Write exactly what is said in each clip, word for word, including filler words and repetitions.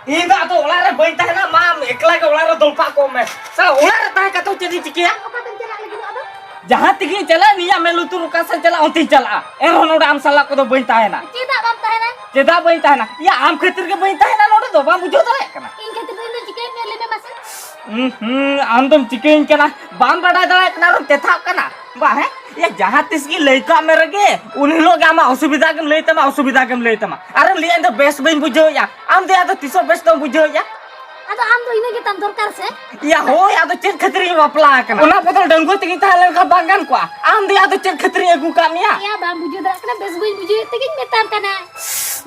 ᱤᱧ ᱫᱚ ᱟᱫᱚ ᱚᱲᱟᱜ ᱨᱮ ᱵᱟᱹᱧ ᱛᱟᱦᱮᱱᱟ, ᱢᱟ ᱟᱢ ᱮᱠᱞᱟ ᱜᱮ ᱚᱲᱟᱜ ᱨᱮ ᱫᱚᱞᱯᱟᱜ ᱠᱚᱜ ᱢᱮ᱾ ᱥᱟᱞᱟ ᱚᱲᱟᱜ ᱨᱮ ᱛᱟᱦᱮᱸ ᱠᱟᱛᱮ ᱪᱮᱫ ᱤᱧ ᱪᱤᱠᱟᱹᱭᱟ? ᱚᱠᱟᱛᱮᱢ ᱪᱟᱞᱟᱜ ᱞᱟᱹᱜᱤᱫᱚᱜ ᱟᱫᱚ? ᱡᱟᱦᱟᱸ ᱛᱮᱜᱮᱧ ᱪᱟᱞᱟᱜ, ᱱᱤᱭᱟᱹ ᱢᱮᱫ ᱞᱩᱛᱩᱨ ᱚᱠᱟ ᱥᱮᱫ ᱪᱟᱞᱟᱜ, ᱚᱱᱛᱮᱧ ᱪᱟᱞᱟᱜᱼᱟ᱾ ᱮᱱᱨᱮᱦᱚᱸ ᱱᱚᱰᱮ ᱟᱢ ᱥᱟᱞᱟᱜ ᱠᱚᱫᱚ ᱵᱟᱹᱧ ᱛᱟᱦᱮᱱᱟ᱾ ᱪᱮᱫᱟᱜ ᱵᱟᱢ ᱛᱟᱦᱮᱱᱟ? ᱪᱮᱫᱟᱜ ᱵᱟᱹᱧ ᱛᱟᱦᱮᱱᱟ? ᱭᱟ, ᱟᱢ ᱠᱷᱟᱹᱛᱤᱨ ᱜᱮ ᱵᱟᱹᱧ ᱛᱟᱦᱮᱱᱟ ᱱᱚᱰᱮ ᱫᱚ, ᱵᱟᱢ ᱵᱩᱡᱷᱟᱹᱣ ᱫᱟᱲᱮᱭᱟᱜ ᱠᱟᱱᱟ? ᱤᱧ ᱠᱷᱟᱹᱛᱤᱨ ᱫᱚ ᱤᱧ ᱫᱚ ᱪᱤᱠᱟᱹᱭᱟᱹᱧ ᱢᱮ, ᱞᱟᱹᱭ ᱢᱮ ᱢᱟᱥᱮ᱾ ᱩᱸ ᱦᱩᱸ, ᱟᱢ ᱫᱚᱢ ᱪᱤᱠᱟᱹᱭᱟᱹᱧ ᱠᱟᱱᱟ? ᱵᱟᱢ ᱵᱟᱰᱟᱭ ᱫᱟᱲᱮᱭᱟᱜ ᱠᱟᱱᱟ, ᱟᱨᱮᱢ ᱛᱮᱛᱷᱟᱜ ᱠᱟᱱᱟ᱾ ᱵᱟ, ᱦᱮᱸ? ᱭᱟ, ᱡᱟᱦᱟᱸ ᱛᱤᱥ ᱜᱮ ᱞᱟᱹᱭ ᱠᱟᱜ ᱢᱮ ᱨᱮᱜᱮ, ᱩᱱ ᱦᱤᱞᱳᱜ ᱜᱮ ᱟᱢᱟᱜ ᱚᱥᱩᱵᱤᱫᱷᱟ ᱜᱮᱢ ᱞᱟᱹᱭ ᱛᱟᱢᱟ, ᱚᱥᱩᱵᱤᱫᱷᱟ ᱜᱮᱢ ᱞᱟᱹᱭ ᱛᱟᱢᱟ᱾ ᱟᱨᱮᱢ ᱞᱟᱹᱭᱟ, "ᱤᱧ ᱫᱚ ᱵᱮᱥ ᱵᱟᱹᱧ ᱵᱩᱡᱷᱟᱹᱣᱮᱫᱼᱟ᱾" ᱟᱢ ᱫᱚ ᱭᱟ ᱫᱚ ᱛᱤᱥᱚᱜ ᱵᱮᱥ ᱫᱚᱢ ᱵᱩᱡᱷᱟᱹᱣᱮᱫᱼᱟ? ᱟᱫᱚ ᱟᱢ ᱫᱚ ᱤᱱᱟᱹ ᱜᱮ ᱛᱟᱢ ᱫᱚᱨᱠᱟᱨ ᱥᱮ? ᱭᱟ, ᱦᱳᱭ, ᱟᱫᱚ ᱪᱮᱫ ᱠᱷᱟᱹᱛᱤᱨ ᱤᱧ ᱵᱟᱯᱞᱟ ᱟᱠᱟᱱᱟ? ᱚᱱᱟ ᱵᱚᱫᱚᱞ ᱰᱟᱺᱜᱩᱣᱟᱹ ᱛᱮᱜᱮᱧ ᱛᱟᱦᱮᱸ ᱞᱮᱱᱠᱷᱟᱱ ᱵᱟᱝ ᱜᱟᱱ ᱠᱚᱜᱼᱟ? ᱟᱢ ᱫᱚ ᱭᱟ ᱫᱚ ᱪᱮᱫ ᱠᱷᱟᱹᱛᱤᱨ ᱤᱧ ᱟᱹᱜᱩ ᱠᱟᱜ ᱢᱮᱭᱟ? ᱭᱟ, ᱵᱟᱢ ᱵᱩᱡᱷᱟᱹᱣ ᱫᱟᱲᱮᱭᱟᱜ ᱠᱟᱱᱟ, ᱵᱮᱥ ᱵᱟᱹᱧ ᱵᱩᱡᱷᱟᱹᱣᱮᱫ ᱛᱮᱜᱮᱧ ᱢᱮᱛᱟᱢ ᱠᱟᱱᱟ᱾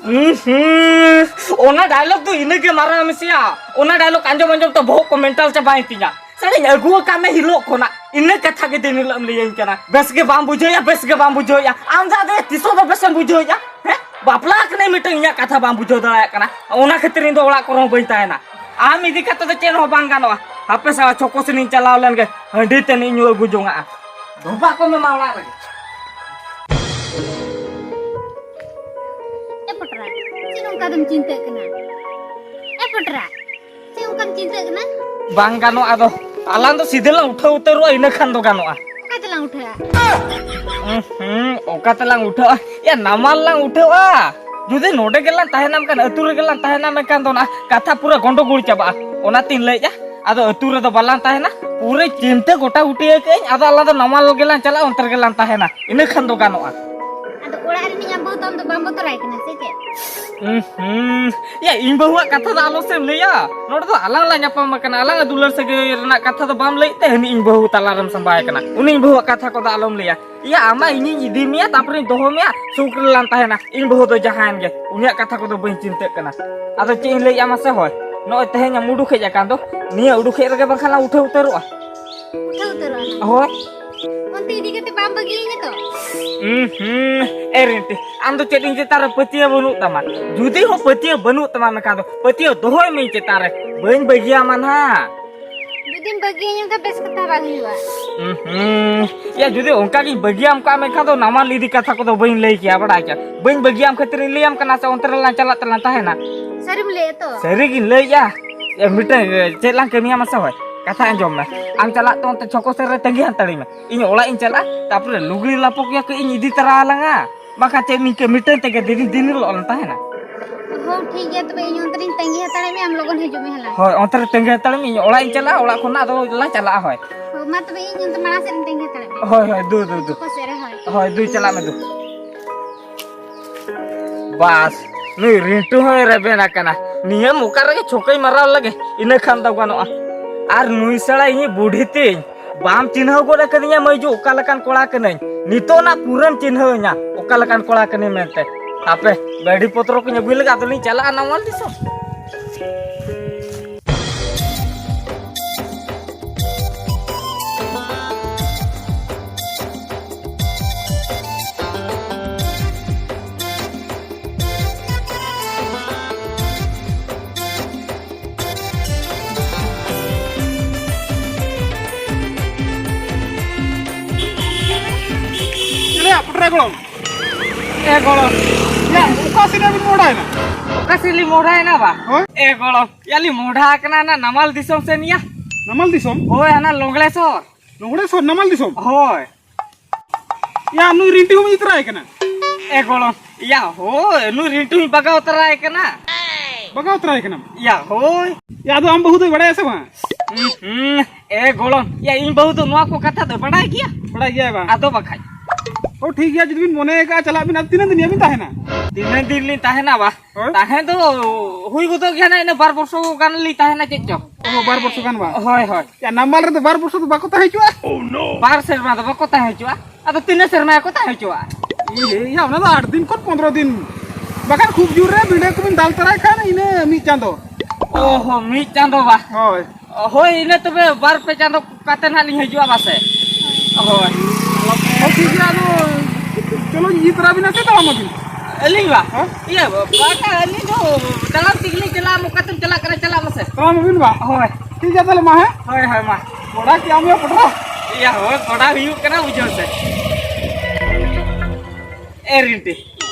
ᱩᱸ ᱦᱩᱸ, ᱚᱱᱟ ᱰᱟᱭᱞᱚᱜ ᱫᱚ ᱤᱱᱟᱹ ᱜᱮ ᱢᱟᱨᱟᱝ ᱢᱮᱥᱮᱭᱟ᱾ ᱚᱱᱟ ᱰᱟᱭᱞᱚᱜ ᱟᱸᱡᱚᱢ ᱟᱸᱡᱚᱢ ᱛᱮ ᱵᱚᱦᱚᱜ ᱠᱚ ᱢᱮᱱᱴᱟᱞ ᱪᱟᱵᱟᱭᱮᱱ ᱛᱤᱧᱟ᱾ ᱥᱟᱞᱟᱧ ᱟᱹᱜᱩ ᱟᱠᱟᱫ ᱢᱮ ᱦᱤᱞᱳᱜ ᱠᱷᱚᱱᱟᱜ, ᱤᱱᱟᱹ ᱠᱟᱛᱷᱟ ᱜᱮ ᱫᱤᱱ ᱦᱤᱞᱳᱜ ᱮᱢ ᱞᱟᱹᱭᱟᱹᱧ ᱠᱟᱱᱟ, "ᱵᱮᱥ ᱜᱮ ᱵᱟᱢ ᱵᱩᱡᱷᱟᱹᱣᱮᱫᱼᱟ, ᱵᱮᱥ ᱜᱮ ᱵᱟᱢ ᱵᱩᱡᱷᱟᱹᱣᱮᱫᱼᱟ᱾" ᱟᱢ ᱫᱚ ᱟᱫᱚ ᱛᱤᱥᱚᱜ ᱫᱚ ᱵᱮᱥᱮᱢ ᱵᱩᱡᱷᱟᱹᱣᱮᱫᱼᱟ? ᱦᱮᱸ, ᱵᱟᱯᱞᱟ ᱠᱟᱱᱟᱧ ᱢᱤᱫᱴᱟᱝ, ᱤᱧᱟᱹᱜ ᱠᱟᱛᱷᱟ ᱵᱟᱢ ᱵᱩᱡᱷᱟᱹᱣ ᱫᱟᱲᱮᱭᱟᱜ ᱠᱟᱱᱟ, ᱚᱱᱟ ᱠᱷᱟᱹᱛᱤᱨ ᱤᱧ ᱫᱚ ᱚᱲᱟᱜ ᱠᱚᱨᱮ ᱦᱚᱸ ᱵᱟᱹᱧ ᱛᱟᱦᱮᱱᱟ᱾ ᱟᱢ ᱤᱫᱤ ᱠᱟᱛᱮ ᱫᱚ ᱪᱮᱫ ᱦᱚᱸ ᱵᱟᱝ ᱜᱟᱱᱚᱜᱼᱟ᱾ ᱦᱟᱯᱮ ᱥᱟᱞᱟ ᱪᱷᱚᱠᱚ ᱥᱮᱱᱤᱧ ᱪᱟᱞᱟᱣ ᱞᱮᱱ ᱜᱮ, ᱦᱟᱺᱰᱤ ᱛᱮᱱᱤᱧ ᱧᱩ ᱟᱹᱜᱩ ᱡᱚᱝᱟᱜᱼᱟ᱾ ᱰᱚᱵᱷᱟᱜ ᱠᱚ ᱢᱮ ᱢᱟ ᱚᱲᱟᱜ ᱨᱮᱜᱮ᱾ ᱮ ᱯᱚᱴᱨᱟ, ᱪᱮᱫ ᱚᱱᱠᱟ ᱫᱚᱢ ᱪᱤᱱᱛᱟᱹᱜ ᱠᱟᱱᱟ? ᱮ ᱯᱚᱴᱨᱟ, ᱪᱮᱫ ᱚᱱᱠᱟᱢ ᱪᱤᱱᱛᱟᱹᱜ ᱠᱟᱱᱟ? ᱵᱟᱝ ᱜᱟᱱᱚᱜᱼᱟ ᱟᱫᱚ, ᱟᱞᱟᱝ ᱫᱚ ᱥᱤᱫᱷᱟᱹ ᱞᱟᱝ ᱩᱴᱷᱟᱹᱣ ᱩᱛᱟᱹᱨᱚᱜᱼᱟ, ᱤᱱᱟᱹ ᱠᱷᱟᱱ ᱫᱚ ᱜᱟᱱᱚᱜᱼᱟ᱾ ᱚᱠᱟ ᱛᱮᱞᱟᱝ ᱩᱴᱷᱟᱹᱜᱼᱟ? ᱩᱸ ᱦᱩᱸ, ᱚᱠᱟ ᱛᱮᱞᱟᱝ ᱩᱴᱷᱟᱹᱜᱼᱟ? ᱭᱟ, ᱱᱟᱢᱟᱞ ᱞᱟᱝ ᱩᱴᱷᱟᱹᱜᱼᱟ᱾ ᱡᱩᱫᱤ ᱱᱚᱰᱮ ᱜᱮᱞᱟᱝ ᱛᱟᱦᱮᱱᱟ, ᱢᱮᱱᱠᱷᱟᱱ ᱟᱹᱛᱩ ᱨᱮᱜᱮ ᱞᱟᱝ ᱛᱟᱦᱮᱱᱟ, ᱢᱮᱱᱠᱷᱟᱱ ᱫᱚ ᱚᱱᱟ ᱠᱟᱛᱷᱟ ᱯᱩᱨᱟᱹ ᱜᱚᱱᱰᱚᱜᱳᱞ ᱪᱟᱵᱟᱜᱼᱟ᱾ ᱚᱱᱟᱛᱤᱧ ᱞᱟᱹᱭᱮᱫᱼᱟ, ᱟᱫᱚ ᱟᱹᱛᱩ ᱨᱮᱫᱚ ᱵᱟᱞᱟᱝ ᱛᱟᱦᱮᱱᱟ, ᱯᱩᱨᱟᱹ ᱪᱤᱱᱛᱟᱹ ᱜᱚᱴᱟ ᱜᱩᱴᱤᱭᱟᱹ ᱠᱟᱜ ᱟᱹᱧ, ᱟᱫᱚ ᱟᱞᱟᱝ ᱫᱚ ᱱᱟᱢᱟᱞ ᱜᱮᱞᱟᱝ ᱪᱟᱞᱟᱜᱼᱟ, ᱚᱱᱛᱮ ᱨᱮᱜᱮ ᱞᱟᱝ ᱛᱟᱦᱮᱱᱟ, ᱤᱱᱟᱹ ᱠᱷᱟᱱ ᱫᱚ ᱜᱟᱱᱚᱜᱼᱟ᱾ ᱟᱫᱚ ᱚᱲᱟᱜ ᱨᱤᱱᱤᱡ ᱟᱢ ᱵᱟᱹᱦᱩ ᱫᱚ ᱟᱢ ᱫᱚ ᱵᱟᱢ ᱵᱚᱛᱚᱨᱟᱭ ᱠᱟᱱᱟ ᱥᱮ ᱪᱮᱫ? ᱩᱸ ᱦᱩᱸ᱾ ᱭᱟ, ᱤᱧ ᱵᱟᱹᱦᱩᱣᱟᱜ ᱠᱟᱛᱷᱟ ᱫᱚ ᱟᱞᱚ ᱥᱮᱢ ᱞᱟᱹᱭᱟ᱾ ᱱᱚᱰᱮ ᱫᱚ ᱟᱞᱟᱝ ᱞᱟᱝ ᱧᱟᱯᱟᱢ ᱟᱠᱟᱱᱟ, ᱟᱞᱟᱝᱟᱜ ᱫᱩᱞᱟᱹᱲ ᱥᱟᱹᱜᱟᱹᱭ ᱨᱮᱱᱟᱜ ᱠᱟᱛᱷᱟ ᱫᱚ ᱵᱟᱢ ᱞᱟᱹᱭᱮᱫ ᱛᱮ, ᱦᱟᱹᱱᱤ ᱤᱧ ᱵᱟᱹᱦᱩ ᱛᱟᱞᱟ ᱨᱮᱢ ᱥᱟᱢᱵᱟᱣᱟᱭ ᱠᱟᱱᱟ᱾ ᱩᱱᱤ ᱤᱧ ᱵᱟᱹᱦᱩᱣᱟᱜ ᱠᱟᱛᱷᱟ ᱠᱚᱫᱚ ᱟᱞᱚᱢ ᱞᱟᱹᱭᱟ᱾ ᱭᱟ, ᱟᱢᱟᱜ ᱤᱧᱤᱧ ᱤᱫᱤ ᱢᱮᱭᱟ, ᱛᱟᱨᱯᱚᱨᱮᱧ ᱫᱚᱦᱚ ᱢᱮᱭᱟ, ᱥᱩᱠ ᱨᱮᱞᱟᱝ ᱛᱟᱦᱮᱱᱟ᱾ ᱤᱧ ᱵᱟᱹᱦᱩ ᱫᱚ ᱡᱟᱦᱟᱸᱭᱮᱱ ᱜᱮ, ᱩᱱᱤᱭᱟᱜ ᱠᱟᱛᱷᱟ ᱠᱚᱫᱚ ᱵᱟᱹᱧ ᱪᱤᱱᱛᱟᱹᱜ ᱠᱟᱱᱟ᱾ ᱟᱫᱚ ᱪᱮᱫ ᱤᱧ ᱞᱟᱹᱭᱮᱫᱼᱟ ᱢᱟᱥᱮ? ᱦᱳᱭ, ᱱᱚᱜᱼᱚᱭ ᱛᱮᱦᱮᱧ ᱮᱢ ᱩᱰᱩᱠ ᱦᱮᱡ ᱟᱠᱟᱱ ᱫᱚ, ᱱᱤᱭᱟᱹ ᱩᱰᱩᱠ ᱦᱮᱡ ᱨᱮᱜᱮ ᱵᱟᱝᱠᱷᱟᱱ ᱞᱟᱝ ᱩᱴᱷᱟᱹᱣ ᱩᱛᱟᱹᱨᱚᱜᱼᱟ᱾ ᱩᱴᱷᱟᱹᱣ ᱩᱛᱟᱹᱨᱚᱜᱼᱟ ᱞᱮ᱾ ᱦᱳᱭ᱾ ᱚᱱᱛᱮ ᱤᱫᱤ ᱠᱟᱛᱮ ᱵᱟᱢ ᱵᱟᱹᱜᱤᱭᱟᱹᱧᱟ ᱛᱚ? ᱩᱸ ᱦᱩᱸ, ᱮ ᱨᱤᱱᱴᱤ, ᱟᱢ ᱫᱚ ᱪᱮᱫ ᱤᱧ ᱪᱮᱛᱟᱱ ᱨᱮ ᱯᱟᱹᱛᱭᱟᱹᱣ ᱵᱟᱹᱱᱩᱜ ᱛᱟᱢᱟ? ᱡᱩᱫᱤ ᱦᱚᱸ ᱯᱟᱹᱛᱭᱟᱹᱣ ᱵᱟᱹᱱᱩᱜ ᱛᱟᱢᱟ ᱢᱮᱱᱠᱷᱟᱱ ᱫᱚ ᱯᱟᱹᱛᱭᱟᱹᱣ ᱫᱚᱦᱚᱭ ᱢᱮ ᱤᱧ ᱪᱮᱛᱟᱱ ᱨᱮ, ᱵᱟᱹᱧ ᱵᱟᱹᱜᱤᱭᱟᱢᱟ ᱱᱟᱦᱟᱜ᱾ ᱛᱤᱱ ᱵᱟᱹᱜᱤᱭᱟᱹᱧ ᱚᱱᱠᱟ ᱵᱮᱥ ᱠᱟᱛᱷᱟ ᱵᱟᱝ ᱦᱩᱭᱩᱜᱼᱟ᱾ ᱦᱩᱸ, ᱦᱩᱸ᱾ ᱭᱟ, ᱡᱩᱫᱤ ᱚᱱᱠᱟ ᱜᱤᱧ ᱵᱟᱹᱜᱤᱭᱟᱢ ᱠᱟᱜ ᱢᱮᱠᱷᱟᱱ ᱫᱚ ᱱᱟᱢᱟᱞ ᱤᱫᱤ ᱠᱟᱛᱷᱟ ᱠᱚᱫᱚ ᱵᱟᱹᱧ ᱞᱟᱹᱭ ᱠᱮᱭᱟ, ᱵᱟᱲᱟᱭ ᱠᱮᱭᱟ᱾ ᱵᱟᱹᱧ ᱵᱟᱹᱜᱤᱭᱟᱢ ᱠᱷᱟᱹᱛᱤᱨ ᱤᱧ ᱞᱟᱹᱭᱟᱢ ᱠᱟᱱᱟ ᱥᱮ, ᱚᱱᱛᱮ ᱨᱮᱞᱟᱝ ᱪᱟᱞᱟᱜ ᱛᱮᱞᱟᱝ ᱛᱟᱦᱮᱱᱟ᱾ ᱥᱟᱹᱨᱤᱢ ᱞᱟᱹᱭᱮᱫ ᱛᱚ? ᱥᱟᱹᱨᱤ ᱜᱤᱧ ᱞᱟᱹᱭᱮᱫᱼᱟ᱾ ᱮ, ᱢᱤᱫᱴᱟᱝ, ᱮ, ᱪᱮᱫ ᱞᱟᱝ ᱠᱟᱹᱢᱤᱭᱟ ᱢᱟᱥᱮ ᱦᱳᱭ? ᱠᱟᱛᱷᱟ ᱟᱸᱡᱚᱢ ᱢᱮ᱾ ᱟᱢ ᱪᱟᱞᱟᱜ ᱛᱮ ᱚᱱᱛᱮ ᱪᱷᱚᱠᱚ ᱥᱮᱫ ᱨᱮ ᱛᱟᱺᱜᱤ ᱦᱟᱛᱟᱲᱤᱧ ᱢᱮ᱾ ᱤᱧ ᱚᱲᱟᱜ ᱤᱧ ᱪᱟᱞᱟᱜᱼᱟ, ᱛᱟᱯᱚᱨᱮ ᱞᱩᱜᱽᱲᱤ ᱞᱟᱯᱚ ᱠᱚ ᱤᱧ ᱤᱫᱤ ᱛᱟᱨᱟ ᱟᱞᱟᱝᱟ᱾ ᱵᱟᱠᱷᱟᱱ ᱪᱮᱫ ᱱᱤᱝᱠᱟᱹ ᱢᱤᱫᱴᱟᱝ ᱛᱮᱜᱮ ᱫᱤᱱ, ᱫᱤᱱ ᱦᱤᱞᱳᱜ ᱞᱟᱝ ᱛᱟᱦᱮᱱᱟ? ᱦᱚᱸ, ᱴᱷᱤᱠ ᱜᱮᱭᱟ, ᱛᱚᱵᱮ ᱤᱧ ᱚᱱᱛᱮ ᱨᱤᱧ ᱛᱟᱺᱜᱤ ᱦᱟᱛᱟᱲᱮᱫ ᱢᱮᱭᱟ, ᱟᱢ ᱞᱚᱜᱚᱱ ᱦᱤᱡᱩᱜ ᱢᱮ ᱦᱮᱞᱟ᱾ ᱦᱳᱭ, ᱚᱱᱛᱮ ᱨᱮ ᱛᱟᱺᱜᱤ ᱦᱟᱛᱟᱲ ᱢᱮ, ᱤᱧ ᱚᱲᱟᱜ ᱤᱧ ᱪᱟᱞᱟᱜᱼᱟ, ᱚᱲᱟᱜ ᱠᱷᱚᱱᱟᱜ ᱟᱫᱚ ᱞᱟᱝ ᱪᱟᱞᱟᱜᱼᱟ᱾ ᱦᱳᱭ᱾ ᱦᱳᱭ, ᱢᱟ ᱛᱚᱵᱮ ᱤᱧ ᱚᱱᱛᱮ ᱢᱟᱲᱟᱝ ᱥᱮᱫ ᱨᱤᱧ ᱛᱟᱺᱜᱤ ᱦᱟᱛᱟᱲᱮᱫ ᱢᱮᱭᱟ᱾ ᱦᱳᱭ, ᱦᱳᱭ, ᱫᱩ, ᱫᱩ, ᱫᱩ᱾ ᱚᱠᱟ ᱥᱮᱫ ᱨᱮ? ᱦᱳᱭ᱾ ᱦᱳᱭ, ᱫᱩ, ᱪᱟᱞᱟᱜ ᱢᱮ, ᱫᱩ᱾ ᱵᱟᱥ, ᱱᱩᱭ ᱨᱤᱱᱴᱩ ᱦᱚᱸᱭ ᱨᱮᱵᱮᱱ ᱟᱠᱟᱱᱟ᱾ ᱱᱤᱭᱟᱹ ᱢᱚᱠᱟ ᱨᱮᱜᱮ ᱪᱷᱚᱠᱟᱹᱧ ᱢᱟᱨᱟᱣ ᱞᱮᱜᱮ, ᱤᱱᱟᱹ ᱠᱷᱟᱱ ᱫᱚ ᱜᱟᱱᱚᱜᱼᱟ᱾ ᱟᱨ ᱱᱩᱭ ᱥᱟᱲᱟ ᱤᱧᱤᱡ ᱵᱩᱰᱷᱤ ᱛᱤᱧ, ᱵᱟᱢ ᱪᱤᱱᱦᱟᱹᱣ ᱜᱚᱫ ᱟᱠᱟᱫᱤᱧᱟ ᱢᱟᱹᱭᱡᱩ, ᱚᱠᱟ ᱞᱮᱠᱟᱱ ᱠᱚᱲᱟ ᱠᱟᱹᱱᱟᱹᱧ? ᱱᱤᱛᱚᱜ ᱱᱟᱜ ᱯᱩᱨᱟᱹᱢ ᱪᱤᱱᱦᱟᱹᱣᱤᱧᱟ, ᱚᱠᱟ ᱞᱮᱠᱟᱱ ᱠᱚᱲᱟ ᱠᱟᱹᱱᱟᱹᱧ ᱢᱮᱱᱛᱮ᱾ ᱦᱟᱯᱮ, ᱜᱟᱹᱰᱤ ᱯᱚᱛᱨᱚ ᱠᱚᱧ ᱟᱹᱜᱩᱭ ᱞᱮᱜᱮ, ᱟᱫᱚᱞᱤᱧ ᱪᱟᱞᱟᱜᱼᱟ ᱱᱟᱢᱟᱞ ᱫᱤᱥᱚᱢ᱾ ᱪᱮᱞᱮᱭᱟ ᱯᱚᱴᱨᱟ ᱜᱚᱲᱚᱢ? ᱮ ᱜᱚᱲᱚᱢ᱾ ᱭᱟ, ᱚᱠᱟ ᱥᱮᱫ ᱨᱮ ᱵᱤᱱ ᱢᱚᱦᱰᱟᱭᱮᱱᱟ? ᱚᱠᱟ ᱥᱮᱫ ᱞᱤᱧ ᱢᱚᱦᱰᱟᱭᱮᱱᱟ ᱵᱟ? ᱦᱳᱭ᱾ ᱮ ᱜᱚᱲᱚᱢ, ᱭᱟ ᱞᱤᱧ ᱢᱚᱦᱰᱟ ᱟᱠᱟᱱᱟ ᱱᱟ ᱱᱟᱢᱟᱞ ᱫᱤᱥᱚᱢ ᱥᱮᱱ ᱭᱟ᱾ ᱱᱟᱢᱟᱞ ᱫᱤᱥᱚᱢ? ᱦᱳᱭ, ᱦᱟᱱᱟ ᱞᱚᱝᱜᱲᱮᱥᱚᱨ᱾ ᱞᱚᱝᱜᱲᱮᱥᱚᱨ, ᱱᱟᱢᱟᱞ ᱫᱤᱥᱚᱢ? ᱦᱳᱭ᱾ ᱭᱟ, ᱱᱩᱭ ᱨᱤᱱᱴᱩ ᱦᱚᱸ ᱤᱫᱤ ᱛᱚᱨᱟᱭ ᱠᱟᱱᱟ? ᱮ ᱜᱚᱲᱚᱢ, ᱭᱟ ᱦᱳᱭ, ᱱᱩᱭ ᱨᱤᱱᱴᱩ ᱦᱚᱸ ᱵᱟᱜᱟᱣ ᱛᱚᱨᱟᱭ ᱠᱟᱱᱟ᱾ ᱵᱟᱜᱟᱣ ᱛᱚᱨᱟᱭ ᱠᱟᱱᱟᱢ? ᱭᱟ ᱦᱳᱭ᱾ ᱭᱟ, ᱟᱫᱚ ᱟᱢ ᱵᱟᱹᱦᱩ ᱫᱚᱭ ᱵᱟᱲᱟᱭᱟ ᱥᱮ ᱵᱟᱝ? ᱦᱩᱸ, ᱦᱩᱸ᱾ ᱮ ᱜᱚᱲᱚᱢ, ᱭᱟ ᱤᱧ ᱵᱟᱹᱦᱩ ᱫᱚ ᱱᱚᱣᱟ ᱠᱚ ᱠᱟᱛᱷᱟ ᱫᱚ ᱵᱟᱰᱟᱭ ᱜᱮᱭᱟ? ᱵᱟᱰᱟᱭ ᱜᱮᱭᱟᱭ ᱵᱟᱝ? ᱟᱫᱚ ᱵᱟᱠᱷᱟᱡ᱾ ᱚ, ᱴᱷᱤᱠ ᱜᱮᱭᱟ, ᱡᱩᱫᱤ ᱵᱤᱱ ᱢᱚᱱᱮ ᱟᱠᱟᱫᱼᱟ ᱪᱟᱞᱟᱜ ᱵᱤᱱ, ᱟᱫᱚ ᱛᱤᱱᱟᱹᱜ ᱫᱤᱱ ᱵᱤᱱ ᱛᱟᱦᱮᱱᱟ? ᱛᱤᱱᱟᱹᱜ ᱫᱤᱱ ᱞᱤᱧ ᱛᱟᱦᱮᱱᱟ ᱵᱟ? ᱦᱳᱭ᱾ ᱛᱟᱦᱮᱸ ᱫᱚ ᱦᱩᱭ ᱜᱚᱫᱚᱜ ᱜᱮᱭᱟ ᱱᱟᱜ, ᱤᱱᱟᱹ ᱵᱟᱨ ᱵᱚᱨᱥᱚ ᱜᱟᱱ ᱞᱤᱧ ᱛᱟᱦᱮᱱᱟ ᱪᱮᱫ ᱪᱚ᱾ ᱚ, ᱵᱟᱨ ᱵᱚᱨᱥᱚ ᱜᱟᱱ ᱵᱟ? ᱦᱳᱭ, ᱦᱳᱭ᱾ ᱭᱟ, ᱱᱟᱢᱟᱞ ᱨᱮᱫᱚ ᱵᱟᱨ ᱵᱚᱨᱥᱚ ᱫᱚ ᱵᱟᱠᱚ ᱛᱟᱦᱮᱸ ᱦᱚᱪᱚᱣᱟᱜᱼᱟ? ᱵᱟᱨ ᱥᱮᱨᱢᱟ ᱫᱚ ᱵᱟᱠᱚ ᱛᱟᱦᱮᱸ ᱦᱚᱪᱚᱣᱟᱜᱼᱟ᱾ ᱟᱫᱚ ᱛᱤᱱᱟᱹᱜ ᱥᱮᱨᱢᱟ ᱜᱮᱠᱚ ᱛᱟᱦᱮᱸ ᱦᱚᱪᱚᱣᱟᱜᱼᱟ? ᱤᱭᱟᱹ, ᱭᱟ, ᱚᱱᱟ ᱫᱚ ᱟᱴ ᱫᱤᱱ ᱠᱷᱚᱱ ᱯᱚᱱᱫᱽᱨᱚ ᱫᱤᱱ᱾ ᱵᱟᱠᱷᱟᱱ ᱠᱷᱩᱵ ᱡᱳᱨ ᱨᱮ ᱵᱤᱸᱰᱟᱹ ᱠᱚᱵᱤᱱ ᱫᱟᱞ ᱛᱟᱨᱟᱭ ᱠᱷᱟᱱ ᱤᱱᱟᱹ ᱢᱤᱫ ᱪᱟᱸᱫᱚ᱾ ᱚ ᱦᱚᱸ, ᱢᱤᱫ ᱪᱟᱸᱫᱚ ᱵᱟ? ᱦᱳᱭ᱾ ᱦᱳᱭ, ᱤᱱᱟᱹ ᱛᱚᱵᱮ ᱵᱟᱨ ᱯᱮ ᱪᱟᱸᱫᱚ ᱠᱟᱛᱮ ᱱᱟᱦᱟᱜ ᱞᱤᱧ ᱦᱤᱡᱩᱜᱼᱟ ᱯᱟᱥᱮ᱾ ᱦᱳᱭ᱾ ᱦᱳᱭ, ᱴᱷᱤᱠ ᱜᱮᱭᱟ, ᱟᱫᱚ ᱪᱚᱞᱚ ᱤᱫᱤ ᱛᱚᱨᱟ ᱵᱤᱱᱟ ᱥᱮ ᱛᱟᱲᱟᱢ ᱟᱹᱵᱤᱱ? ᱟᱹᱞᱤᱧ ᱵᱟ? ᱦᱮᱸ? ᱤᱭᱟᱹ, ᱵᱟᱝᱟ, ᱟᱹᱞᱤᱧ ᱫᱚ ᱛᱟᱲᱟᱢ ᱛᱮᱜᱮ ᱞᱤᱧ ᱪᱟᱞᱟᱜᱼᱟ, ᱚᱠᱟᱛᱮᱢ ᱪᱟᱞᱟᱜ ᱠᱟᱱᱟ, ᱪᱟᱞᱟᱜ ᱢᱮᱥᱮ᱾ ᱛᱟᱲᱟᱢ ᱟᱹᱵᱤᱱ ᱵᱟ? ᱦᱳᱭ᱾ ᱴᱷᱤᱠ ᱜᱮᱭᱟ ᱛᱟᱦᱞᱮ ᱢᱟ, ᱦᱮᱸ? ᱦᱳᱭ, ᱦᱳᱭ, ᱢᱟ᱾ ᱠᱚᱲᱟ ᱠᱤ ᱟᱢ ᱭᱟ ᱯᱚᱴᱨᱟ? ᱤᱭᱟ, ᱦᱳᱭ, ᱠᱚᱲᱟ ᱦᱩᱭᱩᱜ ᱠᱟᱱᱟ, ᱵᱩᱡᱷᱟᱹᱣ ᱥᱮ᱾ ᱮ ᱨᱤᱱᱴᱤ,